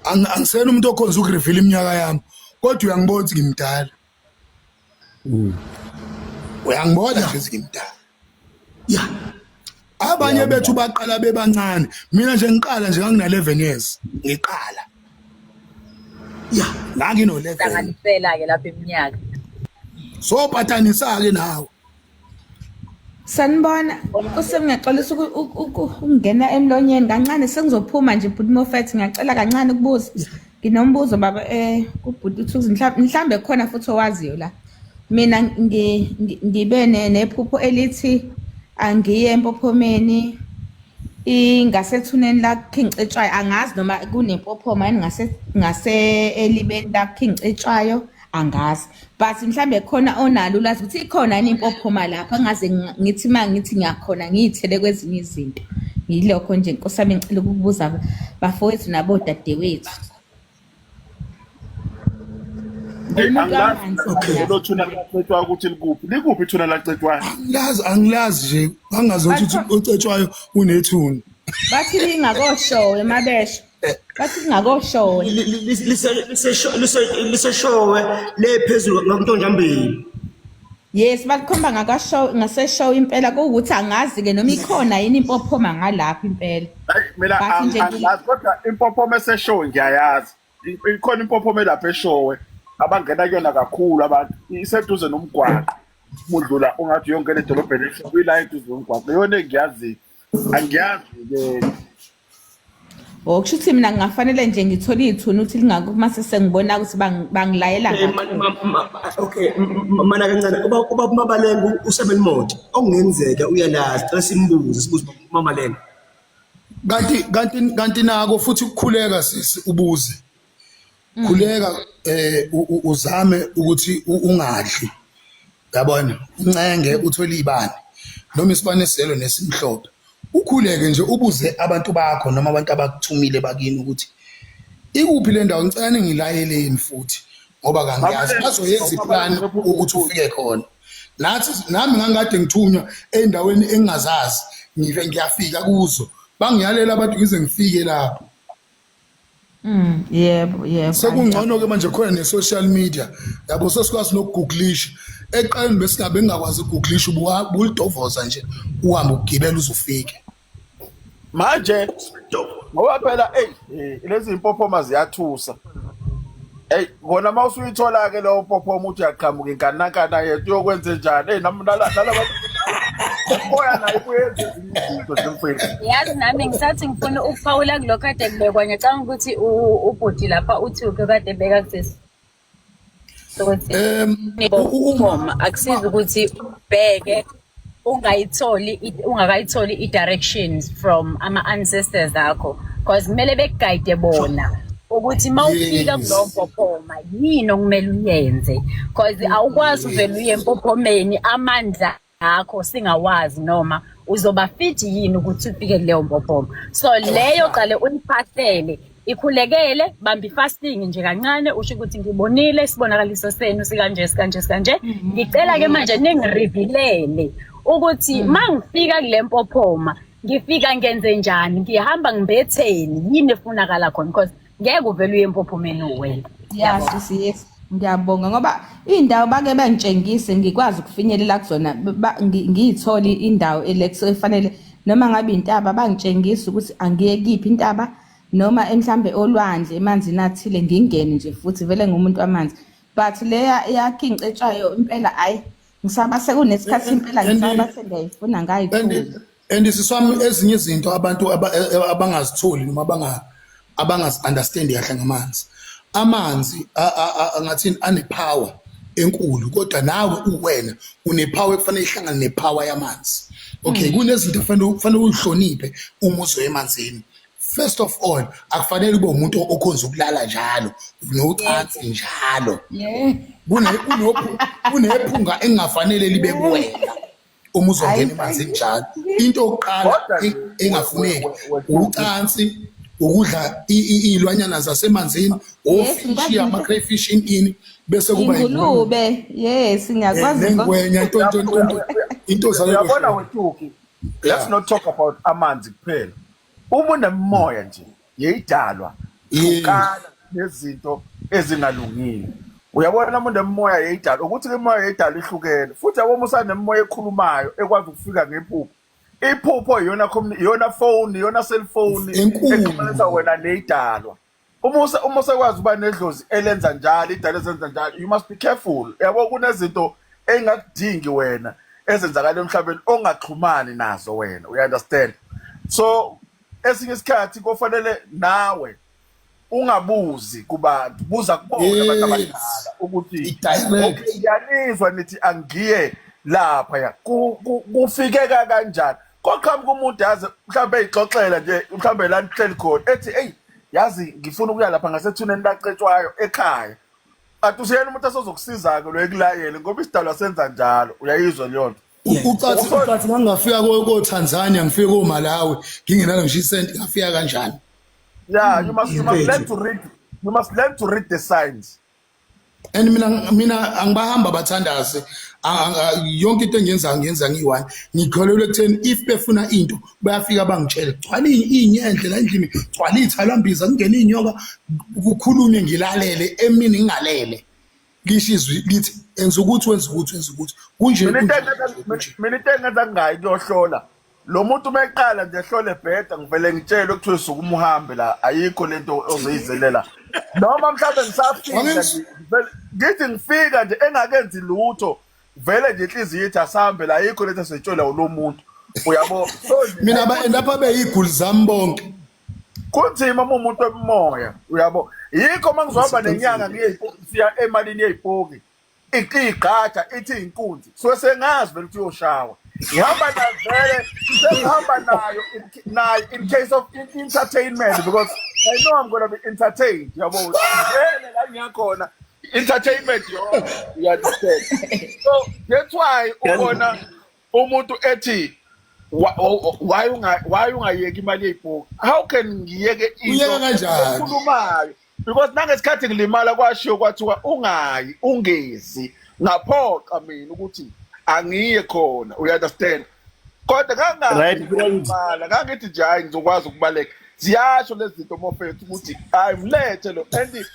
angisena umuntu okhonza ukureveal iminyaka yami, kodwa uyangibona ukuthi ngimdala. Uyangibona nje ukuthi ngimdala. Yeah. Abanye bethu baqala bebancane. Mina nje ngiqala nje ngangina 11 years ngiqala. Yeah. Ngangino 11. Hlanganisela ke lapha iminyaka. So patanisa ke nawe. Sanibona, usemngiyaxolisa ukungena emlonyeni kancane, sengizophuma nje bhuti Moffat, ngiyacela kancane ukubuza. Nginombuzo baba kubhuti Thukuzi, mhlambe khona futhi owaziyo la. Mina ngibe nephupho elithi angiye empophomeni ingasethuneni la King Cetshwayo, angazi noma kunempophoma yini ngase elibeni la King Cetshwayo, angazi, but mhlambe khona onalo ulwazi ukuthi ikhona yini impophoma lapha, ngaze ngithi uma ngithi ngiyakhona ngiyithele kwezinye izinto. Yilokho nje Nkosi yami ngicela ukukubuza bafowethu nabodadewethu. Angilazi lelo thuna lacetshwayo ukuthi likuphi, likuphi ithuna lacetshwayo? Angilazi nje, angazi ukuthi ucetshwayo unethuna. Bathi lingakoshowe mabesho. Bathi lingakoshowe. Liseshowe le phezulu ngakuntonjambili. Yes, balikhomba ngakashowe, ngaseshowe impela, kuwukuthi angazi ke noma ikhona yini impophoma ngalapho impela. Hayi mina angazi, kodwa impophoma eseshowe ngiyayazi. Ikhona impophoma elapha eshowe abangena kuyona kakhulu abantu, iseduze nomgwaqo. Umudlula ungathi uyongena edolobheni eshowe, ila eduze nomgwaqo. Iyona engiyaziyo. Angiyazi ke. Okusho ukuthi mina ngingafanele nje ngithole ithuna ukuthi lingakuphi mase sengibona ukuthi bangilayela ngakho. Okay, mana kancane, uba Mabalenga uSamuel Modi okungenzeka uyalazi, cela simbuze, sibuze Mabalenga. Kanti nako futhi ukukhuleka sisi, ubuze. Khuleka uzame ukuthi ungadli. Yabona, uncenge uthole ibani noma isibane esizelo nesimhlophe. Ukhuleke nje ubuze abantu bakho noma abantu abakuthumile bakini ukuthi ikuphi le ndawo, ngicela ningilayeleni futhi ngoba kangiyazi. Bazoyenza iplan ukuthi ufike khona. Nathi nami ngangikade ngithunywa endaweni engingazazi, ngive ngiyafika kuzo, bangiyalela abantu ngize ngifike lapho. Yebo, yebo. Sekungcono ke manje khona ne-social media, yabo, sesikwazi nokugooglisha. Eqaleni besingabe ngingakwazi ukugooglisha, ubulidovoza nje uhambe ugibela uzofike. Manje ngoba phela lezi impophoma ziyathusa. Kona mawusuyithola ke leyo mpophoma uthi uyaqhamuka inkanankana yethu uyokwenza njani? Nami nalaba oya nayo kuyenza ezinye izinto nje mfethu. Yazi nami ngisathi ngifuna ukuphawula kulokho kade kubekwa, ngiyacabanga ukuthi ubhuti lapha uthi ukhe kade beka kusesi ukuthi akusizi ukuthi ubheke ungayitholi, ungakayitholi i-directions from ama-ancestors akho, because kumele bekuguide bona ukuthi mawufika kulowo mpophoma yini okumele uyenze, because awukwazi uvele uye empophomeni amandla akho singawazi noma uzoba fit yini ukuthi ufike kuleyo mpophoma. So leyo qale uyiphahlele, ikhulekele, bamba ifasting nje kancane, usho ukuthi ngibonile isibonakaliso senu sikanje sikanje sikanje, ngicela ke manje ningirevealele ukuthi mangifika kule mpophoma ngifika ngenze njani, ngihamba ngibetheni, yini efunakala khona, because ngeke uvele uye empophomeni uwena. Yes, yes. Ngiyabonga ngoba indawo bake bangitshengise ngikwazi ukufinyelela kuzona, ngiyithole indawo efanele, noma ngabe intaba bangitshengisa ukuthi angiye kiphi intaba, noma mhlambe olwandle emanzini athile ngingene nje futhi vele ngumuntu wamanzi. But leya yakhe ingcetshwayo impela hayi, ngisaba sekunesikhathi impela ngisaba sengiyayifuna ngayithola. And siswami ezinye izinto abantu abangazitholi noma abangazi-understand kahle ngamanzi. Amanzi angathini anepower enkulu, kodwa nawe uwena unepower ekufanele ihlangane nepower yamanzi. Okay, kunezinto kufanele uyihloniphe uma uzoya emanzini. First of all, akufanele ube umuntu okhonza ukulala njalo nocansi njalo. Yeah. Kunephunga engafanele libe kuwena uma uzongena emanzini njalo. Into yokuqala engafuneki ucansi, ukudla iy'lwanyana zasemanzini, ofishi, ama-crayfish, ini ini, bese kuba ingulube. Yes, ngiyakwazi. Nengwenya, into into into into zalelo. Uyabona wethuki, let's not talk about amanzi kuphela. Uma unemoya nje yeyidalwa, hlukana nezinto ezingalungile. Uyabona uma unemoya yeyidalwa, ukuthi imoya yeyidalwa ihlukene futhi yabo uma usanemoya ekhulumayo ekwazi ukufika ngephupho. Iphupho iyona iyona phone, iyona cellphone exhumanisa wena neyidalwa. Uma usekwazi ukuba nedlozi elenza njalo, idalwa ezenza njalo, you must be careful. Yabo kunezinto engakudingi wena ezenzakala emhlabeni ongaxhumani nazo wena, you understand? So esinye isikhathi kufanele nawe ungabuzi kubantu, buza kubona abantu abadala ukuthi okay, ngiyanizwa nithi angiye lapha ya kufikeka kanjani. Koqhamuka umuntu yazi mhlawumbe eyixoxela nje mhlawumbe la nihleli khona ethi eyi yazi ngifuna ukuya lapha ngasethuneni lacetshwayo ekhaya, kanti useyena umuntu asozokusiza-ke lo ekulayele ngoba isidalwa senza njalo. Uyayizwa leyo nto? Ucathi ucathi ngangafika ko-Tanzania, ngifike ko-Malawi ngingenalo ngisho isenti, ngafika kanjani? Yeah, you must learn to read, you must learn to read the signs. And mina angibahamba abathandazi, yonke into engiyenzayo ngiyenza ngiyi-one. Ngikholelwa ekutheni if befuna into bayafika bangitshele, gcwala iy'nyendle la endlini, gcwala iy'thalambiza, kungene iy'nyoka, kukhulunywe, ngilalele emini ngingalele, lisho izwi lithi enza ukuthi, wenza ukuthi, wenza ukuthi, kunje. Mina into engenza ngingayi kuyohlola lo muntu, uma eqala nje ehlole bheda, ngivele ngitshelwe kuthiwe sukuma uhambe la, ayikho lento ozoyizelela. Noma mhlawumbe ngisafika ngithi ngifika nje engakenzi lutho, vele nje inhliziyo ithi asambe la, ayikho lento esetshelwa ulo muntu, uyabo? So mina ba-end up beyiy'guli zami bonke. Kunzima uma umuntu wemoya, uyabo? Yikho uma ngizohamba nenyanga ngiye siya emalini yeyipoki, igqaja ithi inkunzi, so sengazi vele ukuthi uyoshawa. Ngihamba nayo vele, sengihamba nayo in case of entertainment, because I know I'm gonna be entertained, yabo? Vele la ngiyakhona entertainment yonke, you understand? So that's why ubona umuntu ethi why ungayeki imali yeyibhuku? How can ngiyeke into ekhulumayo? Because nangesikhathi ngilimala kwashiwo kwathiwa ungayi, ungezi, ngaphoqa mina ukuthi angiye khona, you understand? Kodwa kangalimala ngangithi nje hayi, ngizokwazi ukubaleka. Ziyasho lezi zinto mofethu ukuthi hayi, mlethe lo. And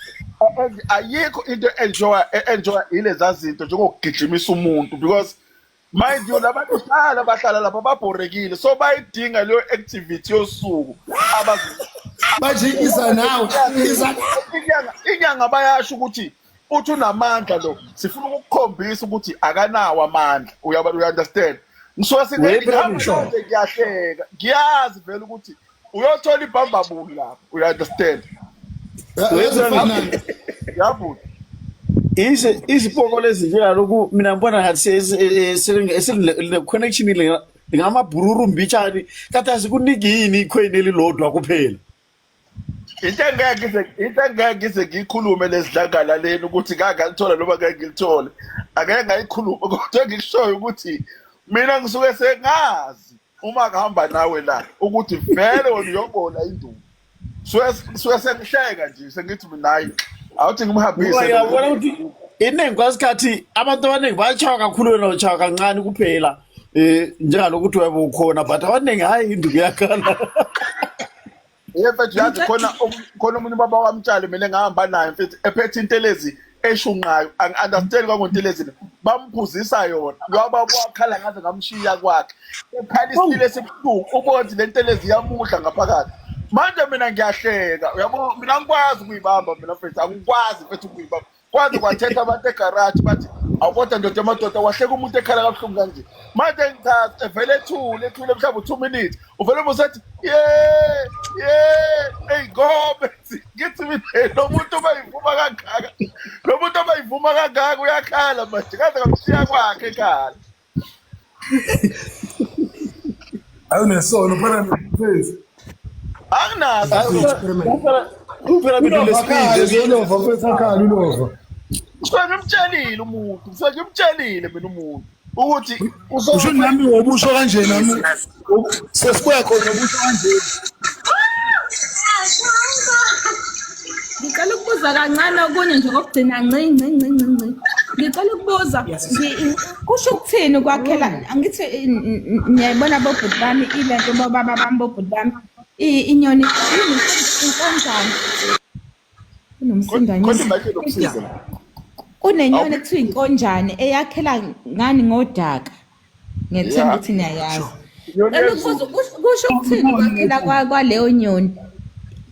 ayikho into enjoy ileza zinto njengokugijimisa umuntu, because mind you, labantu hlala bahlala lapha babhorekile, so bayidinga leyo activity yosuku. Manje iza nawe, iza. Inyanga bayasho ukuthi uthi unamandla lo, sifuna ukukukhombisa ukuthi akanawo amandla, uyaba, you understand? Ngisuke singihambe ngiyahleka, ngiyazi vele ukuthi uyothola ibhambabuli lapho, you understand? Yabuthi Izipoko lezi njengalokhu mina ngibona ngathi sele-connection lingamabhururu mbitshani, kanti asikuniki yini icoin elilodwa kuphela? Into engeke ngize ngiyikhulume lezidlangalaleni ukuthi ngake ngalithola noma ngeke ngilithole, angeke ngayikhuluma, kodwa engikushoyo ukuthi mina ngisuke sengazi uma ngihamba nawe la ukuthi vele wena uyobona induku. Suke sengihleka nje, sengithi mina hayi, awuthi ngimhambise. Uyabona ukuthi iningi kwasikhathi abantu abaningi bayatshaywa kakhulu, wena utshaywa kancane kuphela, njengalokuthi webe ukhona, but abaningi hayi, induku iyakhala. Ye mfethu, yazi khona omunye ubaba wamtshali mina engahamba naye mfethu, ephethe intelezi eshunqayo, angi-understand kwangontelezi le bamphuzisa yona. Lwaba wakhala ngaze ngamshiya kwakhe, ekhala isilo esibuhlungu, ubona ukuthi le ntelezi iyamudla ngaphakathi. Manje mina ngiyahleka, uyabo? Mina angikwazi ukuyibamba mina mfethu, angikwazi mfethu ukuyibamba. Kwaze kwathetha abantu egaraji, bathi awukodwa ndoda emadoda, wahleka umuntu ekhala kabuhlungu kanje. Manje ngichaza evele ethule ethule mhlawumbe 2 minutes, uvele usethi ye ye, eyi ngobe ngithi mina lo muntu bayivuma kangaka, lo muntu abayivuma kangaka uyakhala manje, kaze ngamshiya kwakhe ekhala. Awunesono phana mfethu. Anginaso. Uphiramidi Ulova unesibindi. akhala, ulova mfethu akhala ulova. Sengimtshelile umuntu, sengimtshelile mina umuntu ukuthi Usho nami wobusho kanje nami sesibuya khona ubusho kanje. Ngicela ukubuza kancane okunye nje kokugcina nci nci nci nci nci. Ngicela ukubuza kusho ukuthini ukwakhela angithi niyayibona bobhuti bami ilento bobaba bami bobhuti bami inyoni yini inkonjane kunomsindo Kodwa imake lokusiza. Kunenyoni ekuthiwa inkonjane eyakhela ngani ngodaka. Ngiyethemba ukuthi niyayazi. Ngicela ukubuza kusho ukuthini ukwakhela kwaleyo nyoni?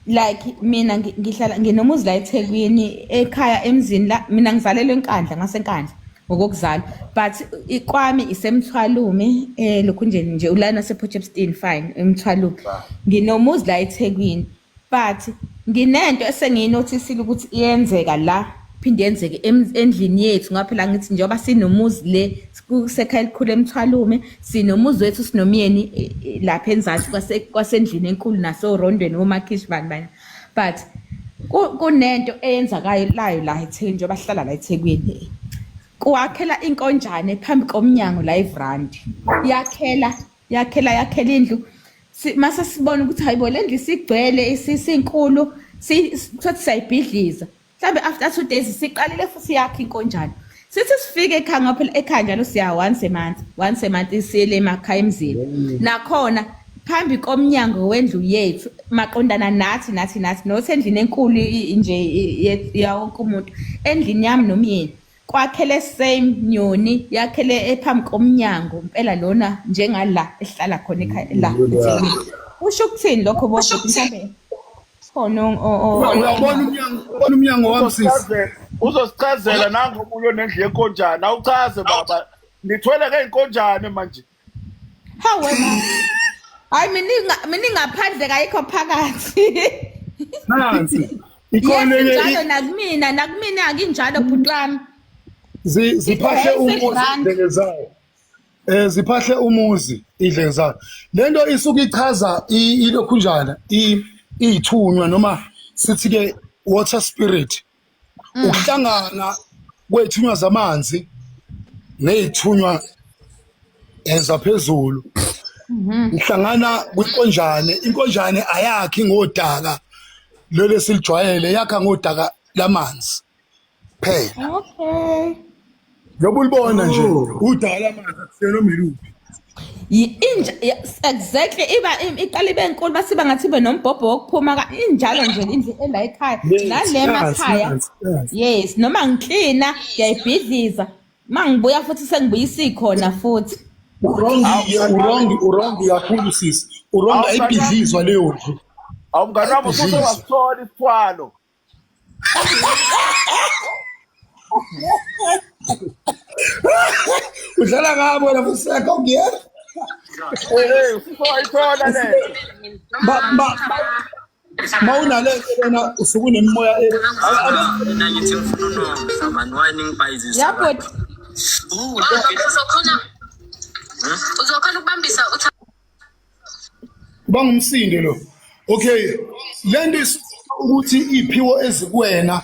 Like mina ngihlala nginomuzi la eThekwini ekhaya emzini la mina ngizalelwe eNkandla ngaseNkandla ngokokuzalwa but ikwami iseMthwalume lokhu nje nje ulana sePort fine eMthwalume nginomuzi la eThekwini but nginento esengiyinothisile ukuthi iyenzeka la phinde yenzeke endlini yethu ngoba phela ngithi njengoba sinomuzi le kusekhaya elikhulu eMthwalume sinomuzi wethu sinomyeni lapha enzansi kwasendlini enkulu nasorondweni womakhishi bani bani but kunento eyenzakayo layo la eThekwini njengoba sihlala la eThekwini kwakhela inkonjane phambi komnyango la evrandi yakhela yakhela yakhela indlu mase sibona ukuthi hayibo le ndlu isigcwele isinkulu sithothi siyayibhidliza mhlambe after 2 days siqalile futhi yakhe inkonjane sithi sifike ekhaya ngoba phela ekhaya njalo siya once a month once a month siyele emakhaya emzini nakhona phambi komnyango wendlu yethu maqondana nathi nathi nathi nothi endlini enkulu nje yawonke umuntu endlini yami nomyeni kwakhele same nyoni yakhele ephambi komnyango impela lona njengala ehlala khona ekhaya la eThekwini kusho ukuthini lokho bobhuti mhlambe khona Uyabona umnyango, ubona umnyango wami sisi. Uzosichazela nangu omunye onendlu yenkonjane. Awuchaze baba. Nithwele ngey'nkonjane manje. Hawe ma. Hayi mina ingaphandle kayikho phakathi. Nansi. Ikhona Yes, njalo nakumina nakumina akinjalo bhuti wami. Ziphahle umuzi indleke zayo. Ziphahle umuzi indleke zayo. Lento isuke ichaza ilokhunjana iyithunywa noma sithi ke water spirit. Ukuhlangana kwethunywa zamanzi nezithunywa ezaphezulu. Ihlangana kwinkonjane, inkonjane ayakhi ngodaka lolu esilijwayele, yakha ngodaka lamanzi phela. Okay. Njengoba ulibona nje udaka lamanzi akusiyona noma iluphi. Inja exactly iba iqala ibe enkulu basiba ngathi ibe nombhobho wokuphuma injalo nje indlu ela ekhaya nale emakhaya. Yes, noma ngiklina ngiyayibhidliza mangibuya futhi sengibuyisa ikhona futhi. Urongi kakhulu sisi. Urongi ayibhidlizwa leyo ndlu. Awumngani wami usuzowasithola isithwalo. Udlala ngabo wena futhi ngiyena. Usuzowayithola le. Mawunalento lena usuke unemimoya Mina ngithi ngifuna unomsa man why ningibhayizisa. Ya bhuti. Uzokhona ukubambisa Bangumsindo lo. Okay, lento ukuthi iphiwo ezikuwena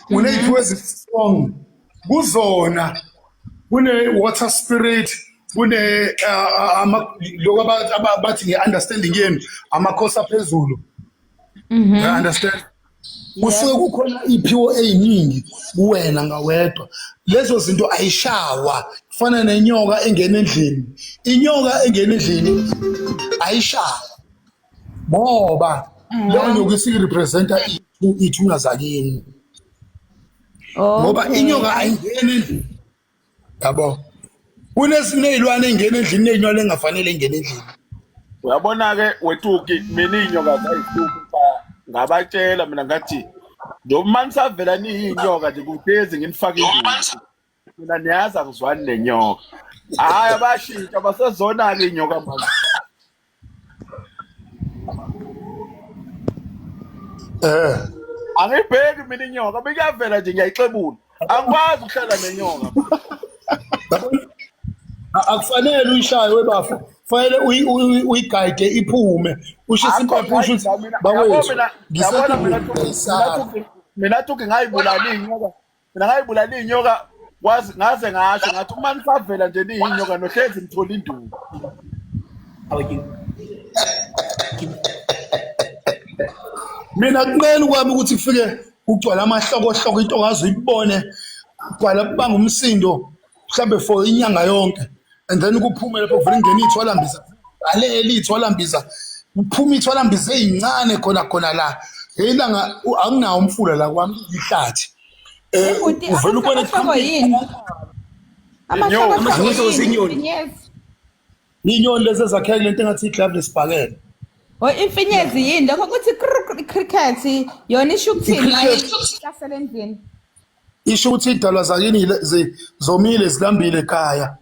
uneyiphiwo ezi-strong kuzona kune water spirit kune lokho abathi nge-understanding yenu amakhosi aphezulu. You understand? Kusuke kukhona iphiwo eziningi kuwena ngawedwa. Lezo zinto ayishawa kufana nenyoka engena endlini. Inyoka engena endlini ayishawa ngoba leyo nyoka isirepresenta ithunywa zakini. Ngoba inyoka ayingeni endlini. Yabo. Kunezinezilwane engena endlini nezilwane engafanele ingene endlini. Uyabona ke wetuki mina inyoka zayihlupha ngabatshela mina ngathi noma nisavela niyinyoka nje kuhlezi nginifake induku. Mina niyazi angizwani nenyoka. Hayi abashintsha basezona ke inyoka manje. Angibheki mina inyoka bikuyavela nje ngiyayixebula. Angikwazi ukuhlala nenyoka. Akufanele uyishaye webafo. Fanele uyigayide iphume, ushise Akho impepho, usho ukuthi mina yabo bakwethu mina yabona mina ngiseduze. Mina Tuki ngayibulala inyoka. Mina ngayibulala inyoka kwazi ngaze ngasho ngathi uma nisavela nje niyinyoka nohlezi ngithola induku. Mina kunqeni kwami ukuthi kufike kugcwala amahlokohloko, into ongaze uyibone, kugcwala kubanga umsindo mhlambe for inyanga yonke, and then kuphume lapho kuvele ingene iy'thwalambiza, alele iy'thwalambiza, kuphume iy'thwalambiza ey'ncane khona khona la ngelanga. Anginawo umfula la kwami, ihlathi. Bhuti, Uvele ubone amahlokohloko yini? Amahlokohloko Amahlokohloko yini? zinyoni. Imfinyezi. Inyoni lezi ezakheke lento engathi iglove lesibhakela. O imfinyezi yini? Lokho kuthi cricket yona isho ukuthini la I-cricket. ihlasela endlini? Isho ukuthi iy'dalwa zakini zomile, zilambile ekhaya.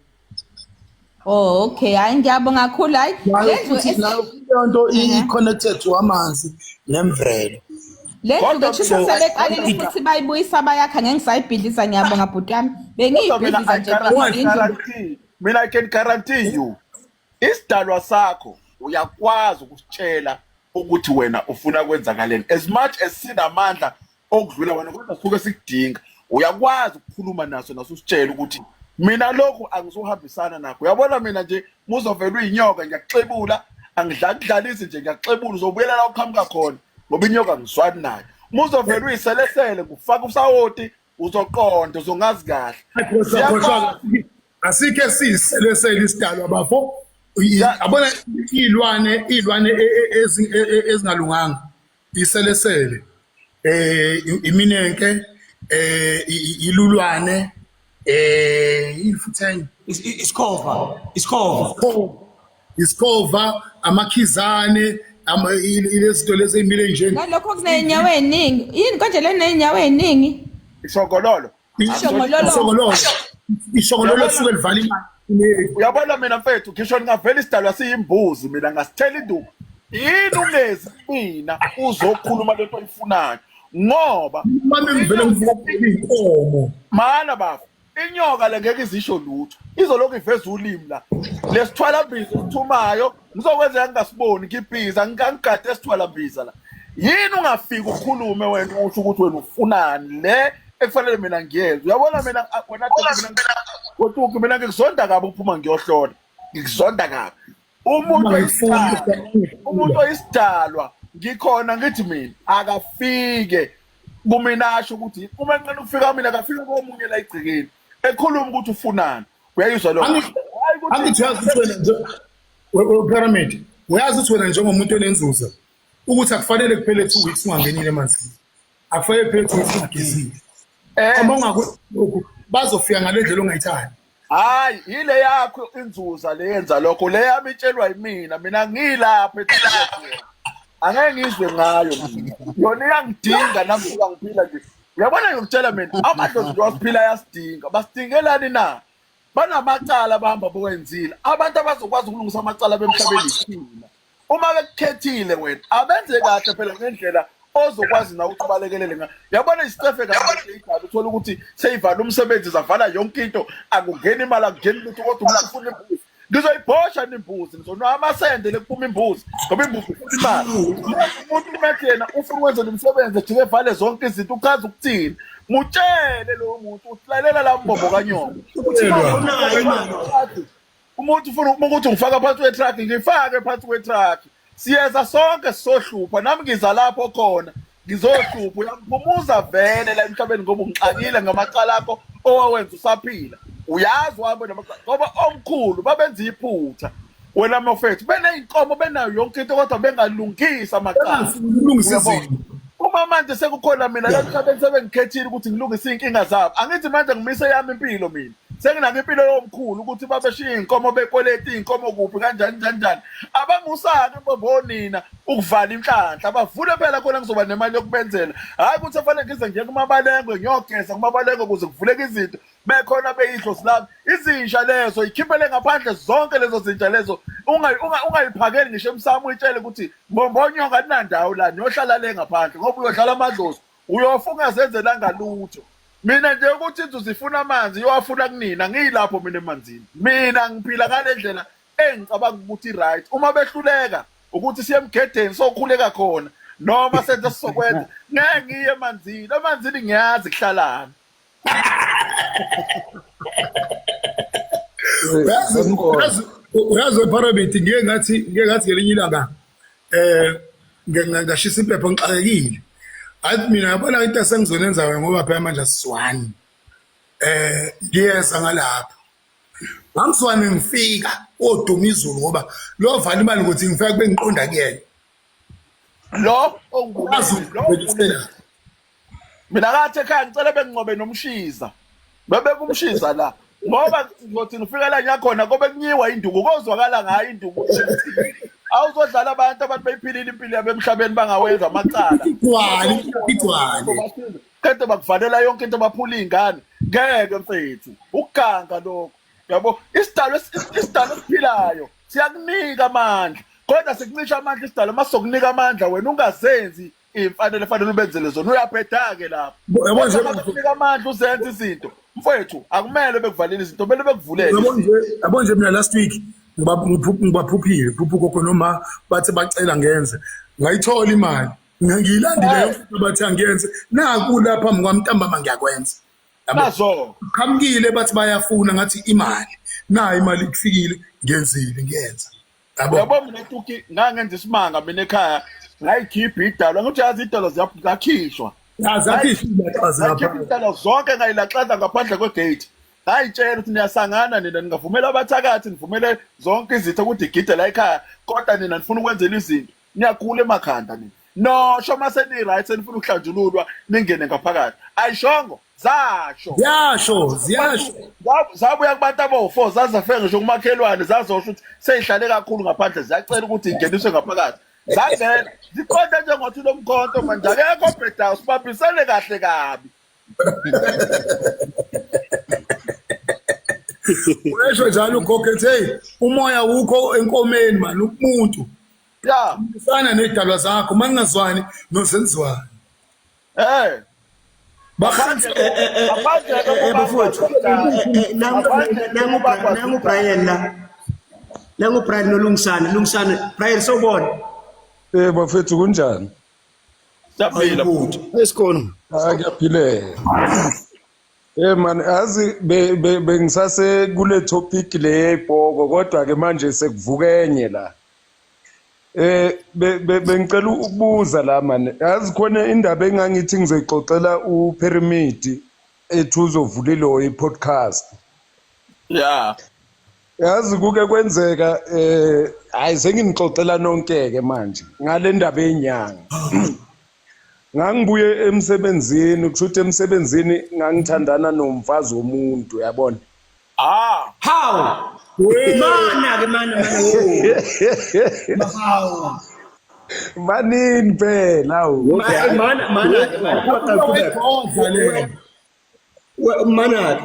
Oh okay, hayi ngiyabonga kakhulu, hayi Nayo le ndlu futhi nayo leyo nto i-connected to amanzi nemvelo. Le ndlu Kodwa ke shuthi mina sebeqalile futhi bayibuyisa bayakha, ngeke ngisayibhidliza, ngiyabonga bhuti wami. Kodwa mina Bengiyibhidliza I nje because indlu guarantee, mina I can guarantee you, isidalwa sakho uyakwazi ukusitshela ukuthi wena ufuna kwenzakaleni, as much as sinamandla okudlula wena, kodwa suke sikudinga. Uyakwazi ukukhuluma naso, naso usitshele ukuthi mina lokhu angizuhambisana nakho. Uyabona mina nje muzovela uyinyoka ngiyakuxebula, angidlalisi nje, ngiyakuxebula, uzobuyela la uqhamuka khona ngoba inyoka ngizwani nayo. Muzovela uyiselesele ngufaka usawoti, uzoqonda, uzongazi kahle. Khohlwa, khohlwa, asikho esiyiselesele isidalwa bafo. Yabona iy'lwane ezingalunganga, iselesele, iminenke, ilulwane, yini futhi enye? Isikhova, isikhova. Isikhova, amakhizane, ilezinto lezi ey'mile nje. Nalokho kuney'nyawo ey'ningi. Yini konje le ney'nyawo ey'ningi? Ishongololo. Ishongololo. Ishongololo, ishongololo lisuke livala imali. Uyabona mina mfethu, ngisho ningavela isidalwa siyimbuzi, mina ngasithela induku. Yini ungezi mina uzokhuluma lento oyifunayo, ngoba Mame ngivele ngivuka iy'nkomo. Mana bafo, inyoka le ngeke izisho lutho, izolokhu iveza ulimi la. Lesithwalambiza esithumayo ngizokwenzeka ngingasiboni, ngibhiza ngigade esithwalambiza la. Yini ungafiki ukhulume wena usho ukuthi wena ufunani le ekufanele mina ngiyenze? Uyabona mina wena Tuki, mina Tuki, mina ngikuzonda kabi ukuphuma ngiyohlola, ngikuzonda kabi. Umuntu oyisidalwa, umuntu oyisidalwa, ngikhona ngithi mina akafike kumina asho ukuthi uma enqena ukufika mina akafike komunye la egcekeni ekhuluma ukuthi ufunani. Uyayizwa lokho? Hhayi ukuthi Angithi uyazi ukuthi wena nje we pyramid, uyazi ukuthi wena njengomuntu onenzuza ukuthi akufanele kuphele 2 weeks ungangenile emanzini, akufanele kuphele 2 weeks ungagezile. Uma ungakwenzi lokhu bazofika ngale ndlela ongayithandi. Hayi, yile yakho inzuza le yenza lokho, le yami itshelwa yimina. Mina ngilapha ethiyetheni, angeke ngizwe ngayo mina. Yona iyangidinga nami kuba ngiphila nje. Uyabona ngiyokutshela mina, amadlozi nje wasiphila ayasidinga. Basidingelani na? Banamacala abahamba bowenzile. Abantu abazokwazi ukulungisa amacala bemhlabeni yithina. Uma bekukhethile wena, abenze kahle phela ngendlela ozokwazi nawe ukuthi ubalekelele ngayo. Yabona isicefe kahle idala, uthola ukuthi seyivala umsebenzi, zavala yonke into, akungeni imali, akungeni lutho, kodwa umuntu ufuna imbuzi. Ngizoyibhosha imbuzi, ngizonwa amasende lekuphuma imbuzi, ngoba imbuzi ifuna imali. Umuntu umethi yena ufuna ukwenza lo msebenzi, ejike evale zonke izinto, uchaza ukuthini? Mutshele lowo muntu uthi lalela la mbombo kanyoko. Umuntu ufuna ukuthi ngifaka phansi kwetruck, ngifake phansi kwetruck. Siyeza sonke sizohlupha, nami ngiza lapho khona ngizohlupha. Uyamphumuza vele la emhlabeni ngoba ungixakile ngamacala akho owawenza usaphila. Uyazi uhambe namacala ngoba omkhulu babenza iphutha. Wena mofethu beney'nkomo, benayo yonke into, kodwa bengalungisi amacala. Ukulungisa Uyabona? izinto. Uma manje sekukhona mina la emhlabeni, sebengikhethile ukuthi ngilungise iy'nkinga zabo, angithi manje ngimise yami impilo, mina senginako impilo yomkhulu ukuthi babeshiya iy'nkomo, bekweleta iy'nkomo kuphi, kanjani njani njani. Abangisake mbonina ukuvala inhlanhla, abavule phela khona ngizoba nemali yokubenzela. Hhayi ukuthi afanele ngize ngiye kumabalengwe ngiyogeza kumabalengwe ukuze kuvuleke izinto, bekhona beyidlozi lami. Izinja lezo ikhiphele ngaphandle zonke lezo zinja lezo, ungayiphakeli ngisho emsamo, uyitshele ukuthi mbombonyoka akunandawo la, niyohlala le ngaphandle ngoba uyodlala amadlozi, uyofa ungazenzelanga lutho. Mina nje ukuthi inzuzo ifuna amanzi, iyowafuna kunina, ngiyilapho mina emanzini. Mina ngiphila ngale ndlela. engicabanga ukuthi right. Uma behluleka ukuthi siye emgedeni sokhuleka khona noma senze sizokwenza, ngeke ngiye emanzini. Emanzini ngiyazi kuhlalana. Uyazi uyazi uyazi wePyramid ngike ngathi ngelinye ilanga ngashisa impepho ngixakekile. Hayi, mina yabona into esengizonenza yona, ngoba phela manje asizwani. Ngiyeza ngalapho. Ngangizwane ngifika oduma izulu ngoba lo vala imali ukuthi ngifika kube ngiqonda kuyena. Lo Wazi ongibulele lo ukubhekisela. Mina ngathi ekhaya ngicela benginqobe nomshiza, bebeka umshiza la, ngoba ngizothi ngifika la ngiyakhona kobe kunyiwa induku, kozwakala ngayo induku. Awuzodlala abantu beyiphilile impilo yabo emhlabeni, bangawenza amacala. Igcwale, igcwale. Qede bakuvalela yonke into, baphula iy'ngane. Ngeke mfethu, ukuganga lokho, yabo. Isidalo esiphilayo siyakunika amandla, kodwa sikuncisha amandla isidalo. Uma sokunika amandla wena ungazenzi iy'mfanelo efanele ubenzele zona, uyabheda-ke lapho. Yabo nje. Kodwa uma amandla uzenza izinto, mfowethu, akumele bekuvalele izinto, kumele bekuvulele. Yabo nje mina last week ngibaphuphile, phupha ugogo noma bathi bacela ngenze, ngayithola imali, ngiyilandile yonke into bathi angiyenze. Naku lapha phambi kwami ntambama ngiyakwenza. Yabo. Nazo. Qhamukile bathi bayafuna, ngathi imali nayo, imali kufikile, ngiyenzile, ngiyenza, yabo. Yabo, mina Tuki, ngangenza isimanga mina ekhaya, ngayikhipha idalwa. Ngithi yazi idalwa ziyakhishwa. Zakhishwa ilaxaza. Ngakhipha ngaphandle. idalwa zonke, ngayilaxaza ngaphandle kwegate. Ngayitshela ukuthi niyasangana nina, ningavumela abathakathi, nivumele zonke izitha ukuthi igide la ekhaya, kodwa nina nifuna ukwenzela izinto, niyagula emakhanda nina. Nosho uma seni-right, senifuna ukuhlanjululwa, ningene ngaphakathi. Ayishongo, zasho. Ziyasho, ziyasho. Zabuya kubantu abawu-four, zazafika ngisho kumakhelwane, zazosho ukuthi seyihlale kakhulu ngaphandle, ziyacela ukuthi ingeniswe ngaphakathi. Zangena ziqonde njengothi lo mkhonto manje akekho obhedayo, sibambisene kahle kabi. Uyesho njalo ugogo ethi, hey, umoya wukho enkomeni mani umuntu. Fana nezidalwa zakho, maningazwani nozenzwani. Ngaphandle Bafowethu, nangu Brian la, nangu Brian nolungisana lungisana. Brian, sawubona. Bafethu, kunjani? Siyaphila. Esikhona. Hayi, kuyaphileka. Man, yazi bengisase kule topic le yeyipoko, kodwa ke manje sekuvuka enye la. Bengicela ukubuza la man. Yazi khona indaba engangithi ngizoyixoxela uPyramid ethi uzovula ilo i-podcast. Yazi kuke kwenzeka, hayi, senginixoxela nonke ke manje ngale ndaba yenyanga. Ngangibuye emsebenzini, kusho ukuthi emsebenzini ngangithandana nomfazi womuntu, uyabona. How mana ke mana mana, hawu. Manini phela, hawu. Mana mana ke mana. Wayibhodla le. Mana ke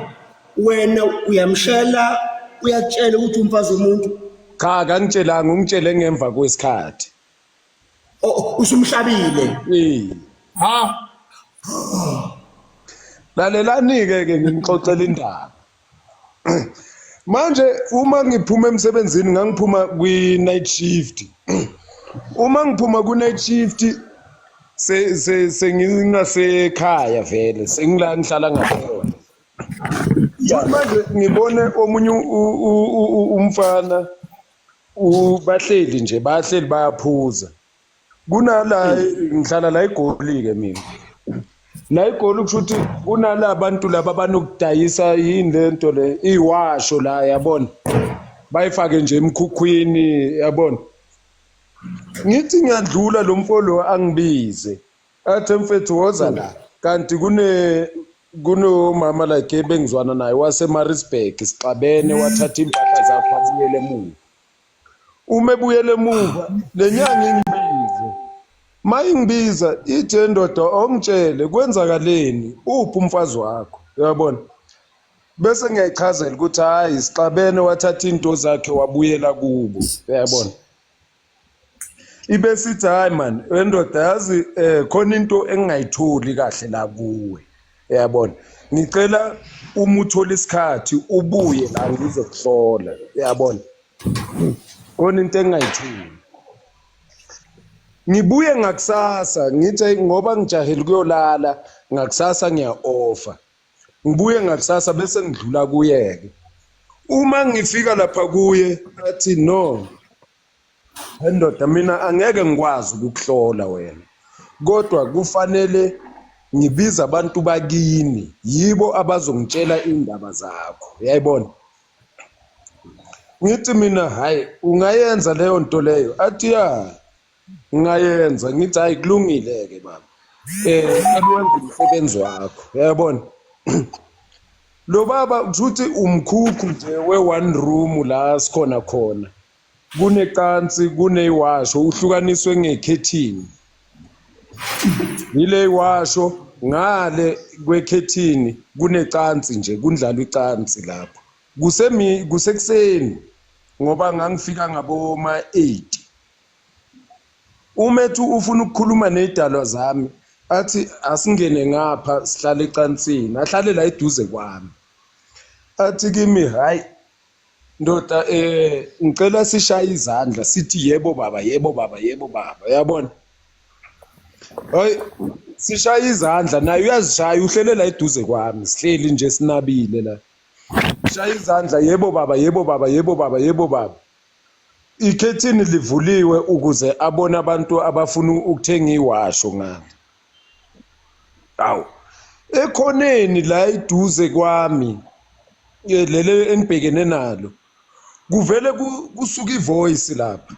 wena, uyamshela, uyakutshela ukuthi umfazi womuntu? Cha, kangitshelanga, ungitshele ngemva kwesikhathi. Oh, usumhlabile? Eh. Ha. Lalelani ke nginixoxela indaba. Manje uma ngiphuma emsebenzini, ngangiphuma kwi night shift. Uma ngiphuma ku night shift, se se sengingasekhaya vele, sengila ngihlala ngakhona. Manje ngibone omunye umfana bahleli nje, bahleli bayaphuza. Kunala ngihlala la eGoli ke mina. La eGoli kusho ukuthi kunala bantu laba abanokudayisa yini lento le iwasho la, yabona. Bayifake nje emkhukhwini, yabona. Ngithi ngiyadlula, lo mfo lo angibize. Athi, "Mfethu, woza la." Kanti kunomama like ebengizwana naye waseMaritzburg, sixabene, wathatha impahla zakhe wabuyela emuva. Uma ebuyela emuva, le nyanga ingibize. Mayingibiza ithi, "Ndoda, ongitshele kwenzakaleni, uphi umfazi wakho?" Uyabona? Bese ngiyayichazela ukuthi hayi, sixabene, wathatha into zakhe wabuyela kubo. Uyabona? Ibe sithi, "Hayi man, wendoda, yazi khona into engingayitholi kahle la kuwe. Uyabona? Ngicela uma uthola isikhathi ubuye la ngizokuhlola." Uyabona? Khona into engingayitholi. Ngibuye ngakusasa ngithi ngoba ngijahele ukuyolala ngakusasa ngiya-ofa. Ngibuye ngakusasa bese ngidlula kuye-ke. Uma ngifika lapha kuye athi no ndoda mina angeke ngikwazi ukukuhlola wena kodwa kufanele ngibize abantu bakini yibo abazongitshela indaba zakho uyayibona ngithi mina hayi ungayenza leyo nto leyo athi ya ngingayenza ngithi hayi kulungile-ke baba um wenze umsebenzi wakho uyayibona lo baba kusho umkhukhu nje we-one room la sikhona khona kunecansi kuneyiwasho uhlukaniswe ngekhethini yile yiwasho ngale kwekhethini kunecansi nje kundlalwa icansi lapho kusemi kusekuseni ngoba ngangifika ngaboma 8 umethu ufuna ukukhuluma nezidalwa zami athi asingene ngapha sihlale ecansini ahlale la eduze kwami athi kimi hayi ndoda eh ngicela sishaye izandla sithi yebo baba yebo baba yebo baba uyabona hayi sishaya izandla naye uyazishaya uhlele la eduze kwami sihleli nje sinabile la shaya izandla yebo baba yebo baba yebo baba yebo baba ikhethini livuliwe ukuze abone abantu abafuna ukuthenga iwasho ngami awu ekhoneni la eduze kwami lele enibhekene nalo kuvele kusuka ivoice lapha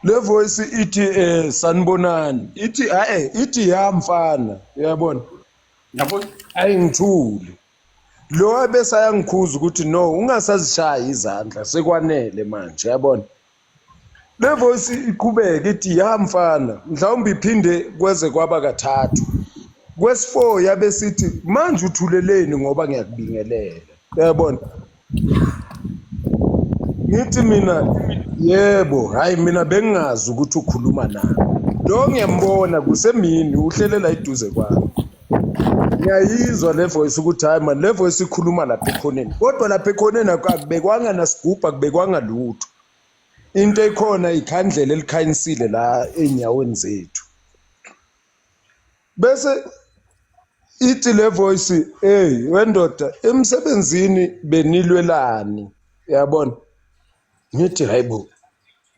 le voice ithi eh sanibonani ithi eh ithi ya mfana uyabona yabona ayingithuli lo bese ayangikhuza ukuthi no ungasazishayi izandla sekwanele manje yabona le voice iqhubeke ithi ya mfana mhlawumbe iphinde kweze kwaba kathathu kwesi-4 yabe sithi manje uthuleleni ngoba ngiyakubingelela uyabona ngithi mina yebo hayi mina bengingazi ukuthi ukhuluma nami lo ngiyambona kusemini uhlelela eduze kwami ngiyayizwa le voice ukuthi hayi man le voice ikhuluma lapha ekhoneni kodwa lapha ekhoneni akubekwanga nasigubhu akubekwanga lutho into ekhona ikhandlela elikhanyisile la ey'nyaweni zethu bese ithi le voice hey wendoda emsebenzini benilwelani uyabona ngithi hayibo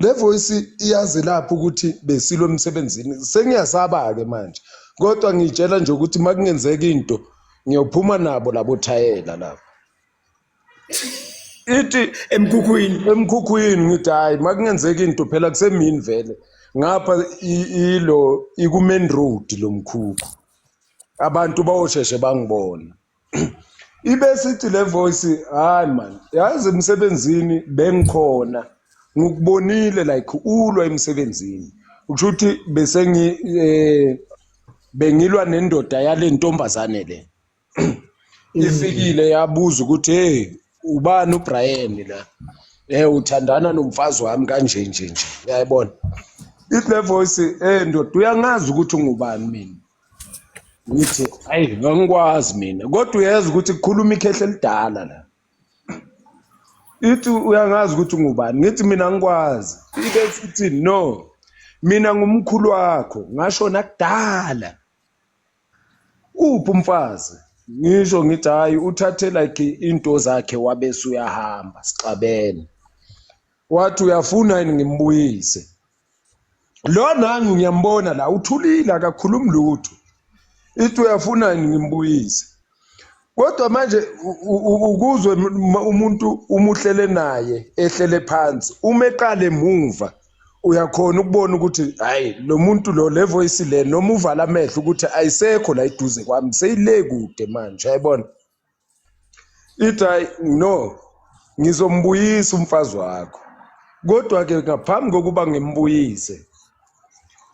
le voice iyazi lapho ukuthi besilwe emsebenzini sengiyasaba-ke manje kodwa ngiyitshela nje ukuthi uma kungenzeka into ngiyophuma nabo labo thayela lapho ithi emkhukhwini emkhukhwini ngithi hayi uma kungenzeka into phela kusemini vele ngapha ilo iku-main road lo mkhukhu abantu bawosheshe bangibona ibe sithi le voice hayi man yazi emsebenzini bengikhona ngikubonile like ulwa emsebenzini usho ukuthi bese ngi eh, bengilwa nendoda yale ntombazane le ifikile yabuza ukuthi hey ubani uBrian la eh uthandana nomfazi wami kanje nje nje uyayibona ithi le voice eh ndoda uyangazi ukuthi ungubani mina ngithi hayi ngangikwazi mina kodwa uyazi ukuthi kukhuluma ikhehle elidala la ithi uyangazi ukuthi ungubani ngithi mina ngikwazi ibe sithi no mina ngumkhulu wakho ngashona kudala uphi umfazi ngisho ngithi hayi uthathe like into zakhe wabese uyahamba sixabene wathi uyafuna yini ngimbuyise lo nangu ngiyambona la uthulile akakhulumi lutho ithi uyafuna yini ngimbuyise kodwa manje ukuzwe umuntu umuhlele naye ehlele phansi uma eqale emuva uyakhona ukubona ukuthi hayi lo muntu lo le voice le noma uvala amehlo ukuthi ayisekho la eduze kwami seyile kude manje uyayibona ithi hayi no ngizombuyisa umfazi wakho kodwa ke ngaphambi kokuba ngimbuyise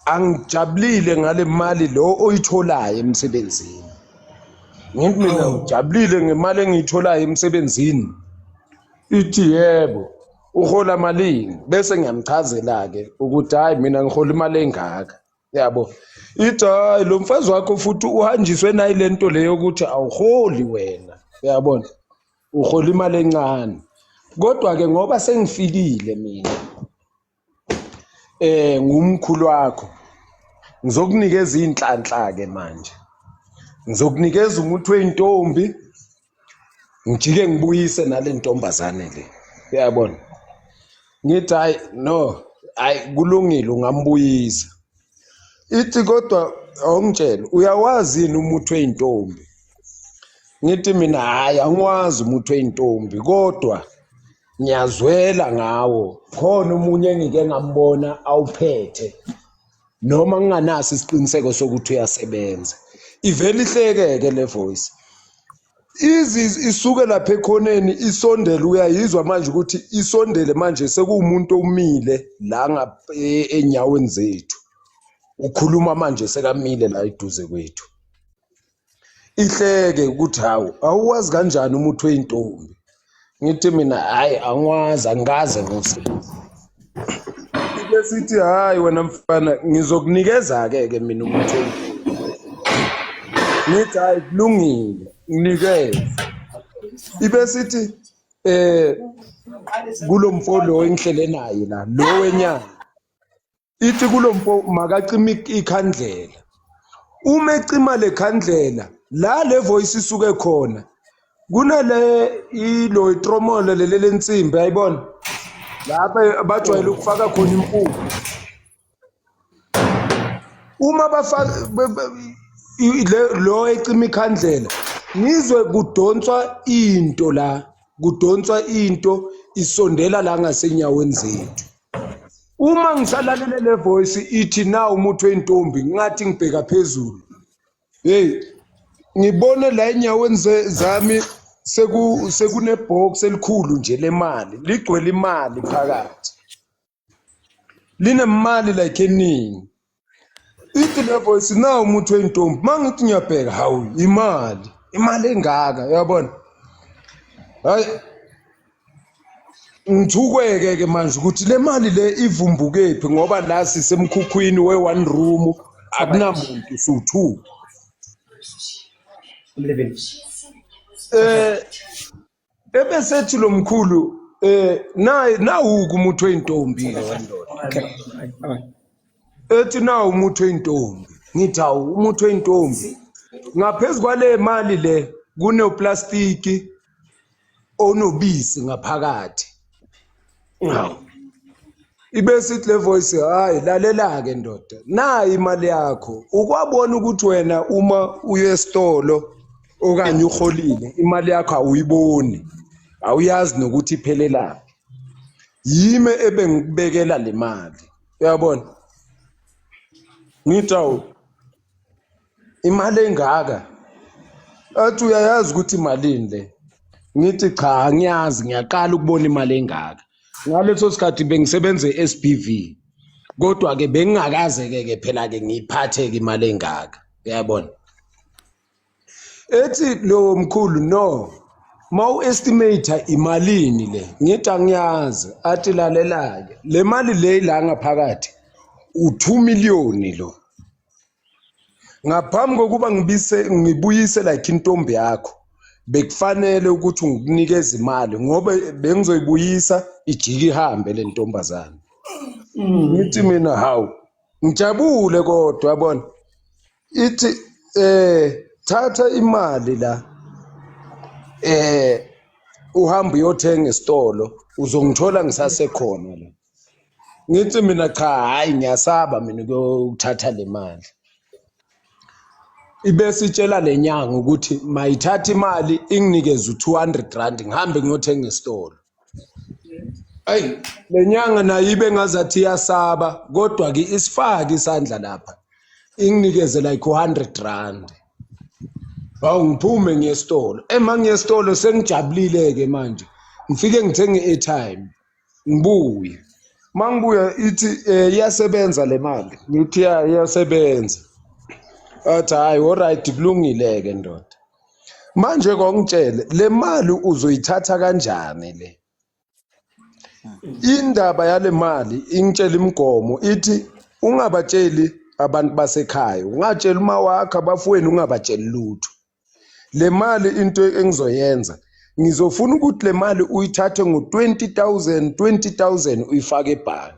angijabulile ngale mali lo oyitholayo emsebenzini ngithi mina ngijabulile ngemali engiyitholayo emsebenzini ithi yebo uhola malini bese ngiyamchazela-ke ukuthi hhayi mina ngihola imali engaka yabo ithi hayi lo mfazi wakho futhi uhanjiswe nayi le nto leyo ukuthi awuholi wena uyabona uhola imali encane Kodwa ke ngoba sengifikile mina ngumkhulu wakho, ngizokunikeza inhlanhla ke manje. Ngizokunikeza umuthi weyintombi, ngijike ngibuyise nale ntombazane le. Uyabona? Ngithi hayi no, hayi kulungile ungambuyisa. Ithi kodwa awungitshele, uyawazi yini umuthi weyintombi? Ngithi mina hayi angiwazi umuthi weyintombi, kodwa ngiyazwela ngawo. Khona omunye engike ngambona awuphethe, noma nginganaso isiqiniseko sokuthi uyasebenza. Ivele ihlekeke le voice. Izi isuke lapha ekhoneni isondele, uyayizwa manje ukuthi isondele manje sekuwumuntu omile la enyaweni zethu. Ukhuluma manje sekamile la eduze kwethu. Ihleke ukuthi hawu, awuwazi kanjani umuthi weyintombi? Ngithi mina hayi angiwazi, angikaze ngiwusebenzise. Besithi hayi wena mfana, ngizokunikeza ke ke mina umuthi weyintombi. Ngithi hayi kulungile, nginikeze. Ibe sithi kulomfo lo engihlele naye la, lo wenyanga. Ithi kulomfo makacima ikhandlela. Uma ecima le khandlela, la le voice isuke khona, kunale ilo itromolo leli lensimbi, ayibona? Lapha bajwayele ukufaka khona impuphu. Uma bafaka lo ecima ikhandlela, ngizwe kudonswa into la, kudonswa into isondela la ngasenyaweni zethu. Uma ngisalalele le voice ithi na umuthi wentombi, ngathi ngibheka phezulu. Hey, ngibone la enyaweni zami sekune box elikhulu nje lemali, ligcwele imali phakathi. Linemali like eningi. Ithi le voice na umuthi wentombi, mangithi ngiyabheka, hawu imali, imali engaka, uyabona? Hayi ngithukweke ke manje ukuthi le mali le ivumbukephi, ngoba la sisemkhukhwini we one room, akunamuntu, su2. Ebesethi lo mkhulu naye nawuku umuthi weyintombi ke wendoda. Ethi nawu umuthi weyintombi. Ngithi hawu umuthi weyintombi. Ngaphezu kwale mali le kuneplastiki onobisi ngaphakathi. Hawu. Ibesithi le voice, hayi lalela ke ndoda, nayi imali yakho. Ukwabona ukuthi wena uma uye esitolo okanye uholile, imali yakho awuyiboni, awuyazi nokuthi iphelelaphi. Yime ebengikubekela le mali, uyabona? Ngithi awu imali engaka, athi uyayazi ukuthi imalini le? Ngithi cha angiyazi, ngiyaqala ukubona imali engaka. Ngaleso sikhathi bengisebenza e-SBV, kodwa ke bengingakaze ke phela ke ngiyiphathe ke imali engaka, uyabona? Ethi lo mkhulu no, mawu estimate imalini le? Ngithi angiyazi. Athi lalela ke, le mali le la ngaphakathi u2 million lo. Ngaphambi kokuba ngibuyise like intombi yakho, bekufanele ukuthi ngikunikeze imali ngoba bengizoyibuyisa ijike ihambe le ntombazane. Ngithi mina hawu, ngijabule kodwa yabona. Ithi thatha imali la, uhambe uyothenga esitolo, uzongithola ngisasekhona la. Ngithi mina cha, hayi ngiyasaba mina ukuthatha le mali. Ibese itshela le nyanga ukuthi mayithathe imali inginikeze u200 rand ngihambe ngiyothenga esitolo. Ayi le nyanga nayo ibe ngazathi iyasaba, kodwa ke isifake isandla lapha inginikeze like 100 rand. Hawu ngiphume ngiye esitolo. Ema ngiye esitolo sengijabulile ke manje. Ngifike ngithenge airtime ngibuye. Mangibuya ithi iyasebenza le mali. Ngithi ya iyasebenza. Athi hayi alright kulungile ke ndoda. Manje kongitshele le mali uzoyithatha kanjani le? Indaba yale mali ingitshela imigomo ithi ungabatsheli abantu basekhaya, ungatsheli uma wakho, abafowenu, ungabatsheli lutho. Le mali into engizoyenza Ngizofuna ukuthi le mali uyithathe ngo-20 000, 20 000 uyifake ebhange.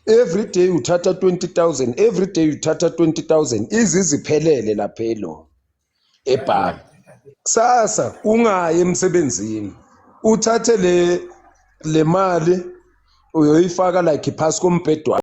Every day uthatha 20 000, every day uthatha 20 000, iziziphelele lapha elo ebhange. Kusasa ungayi emsebenzini, uthathe le mali uyoyifaka like phasi kombhedwa.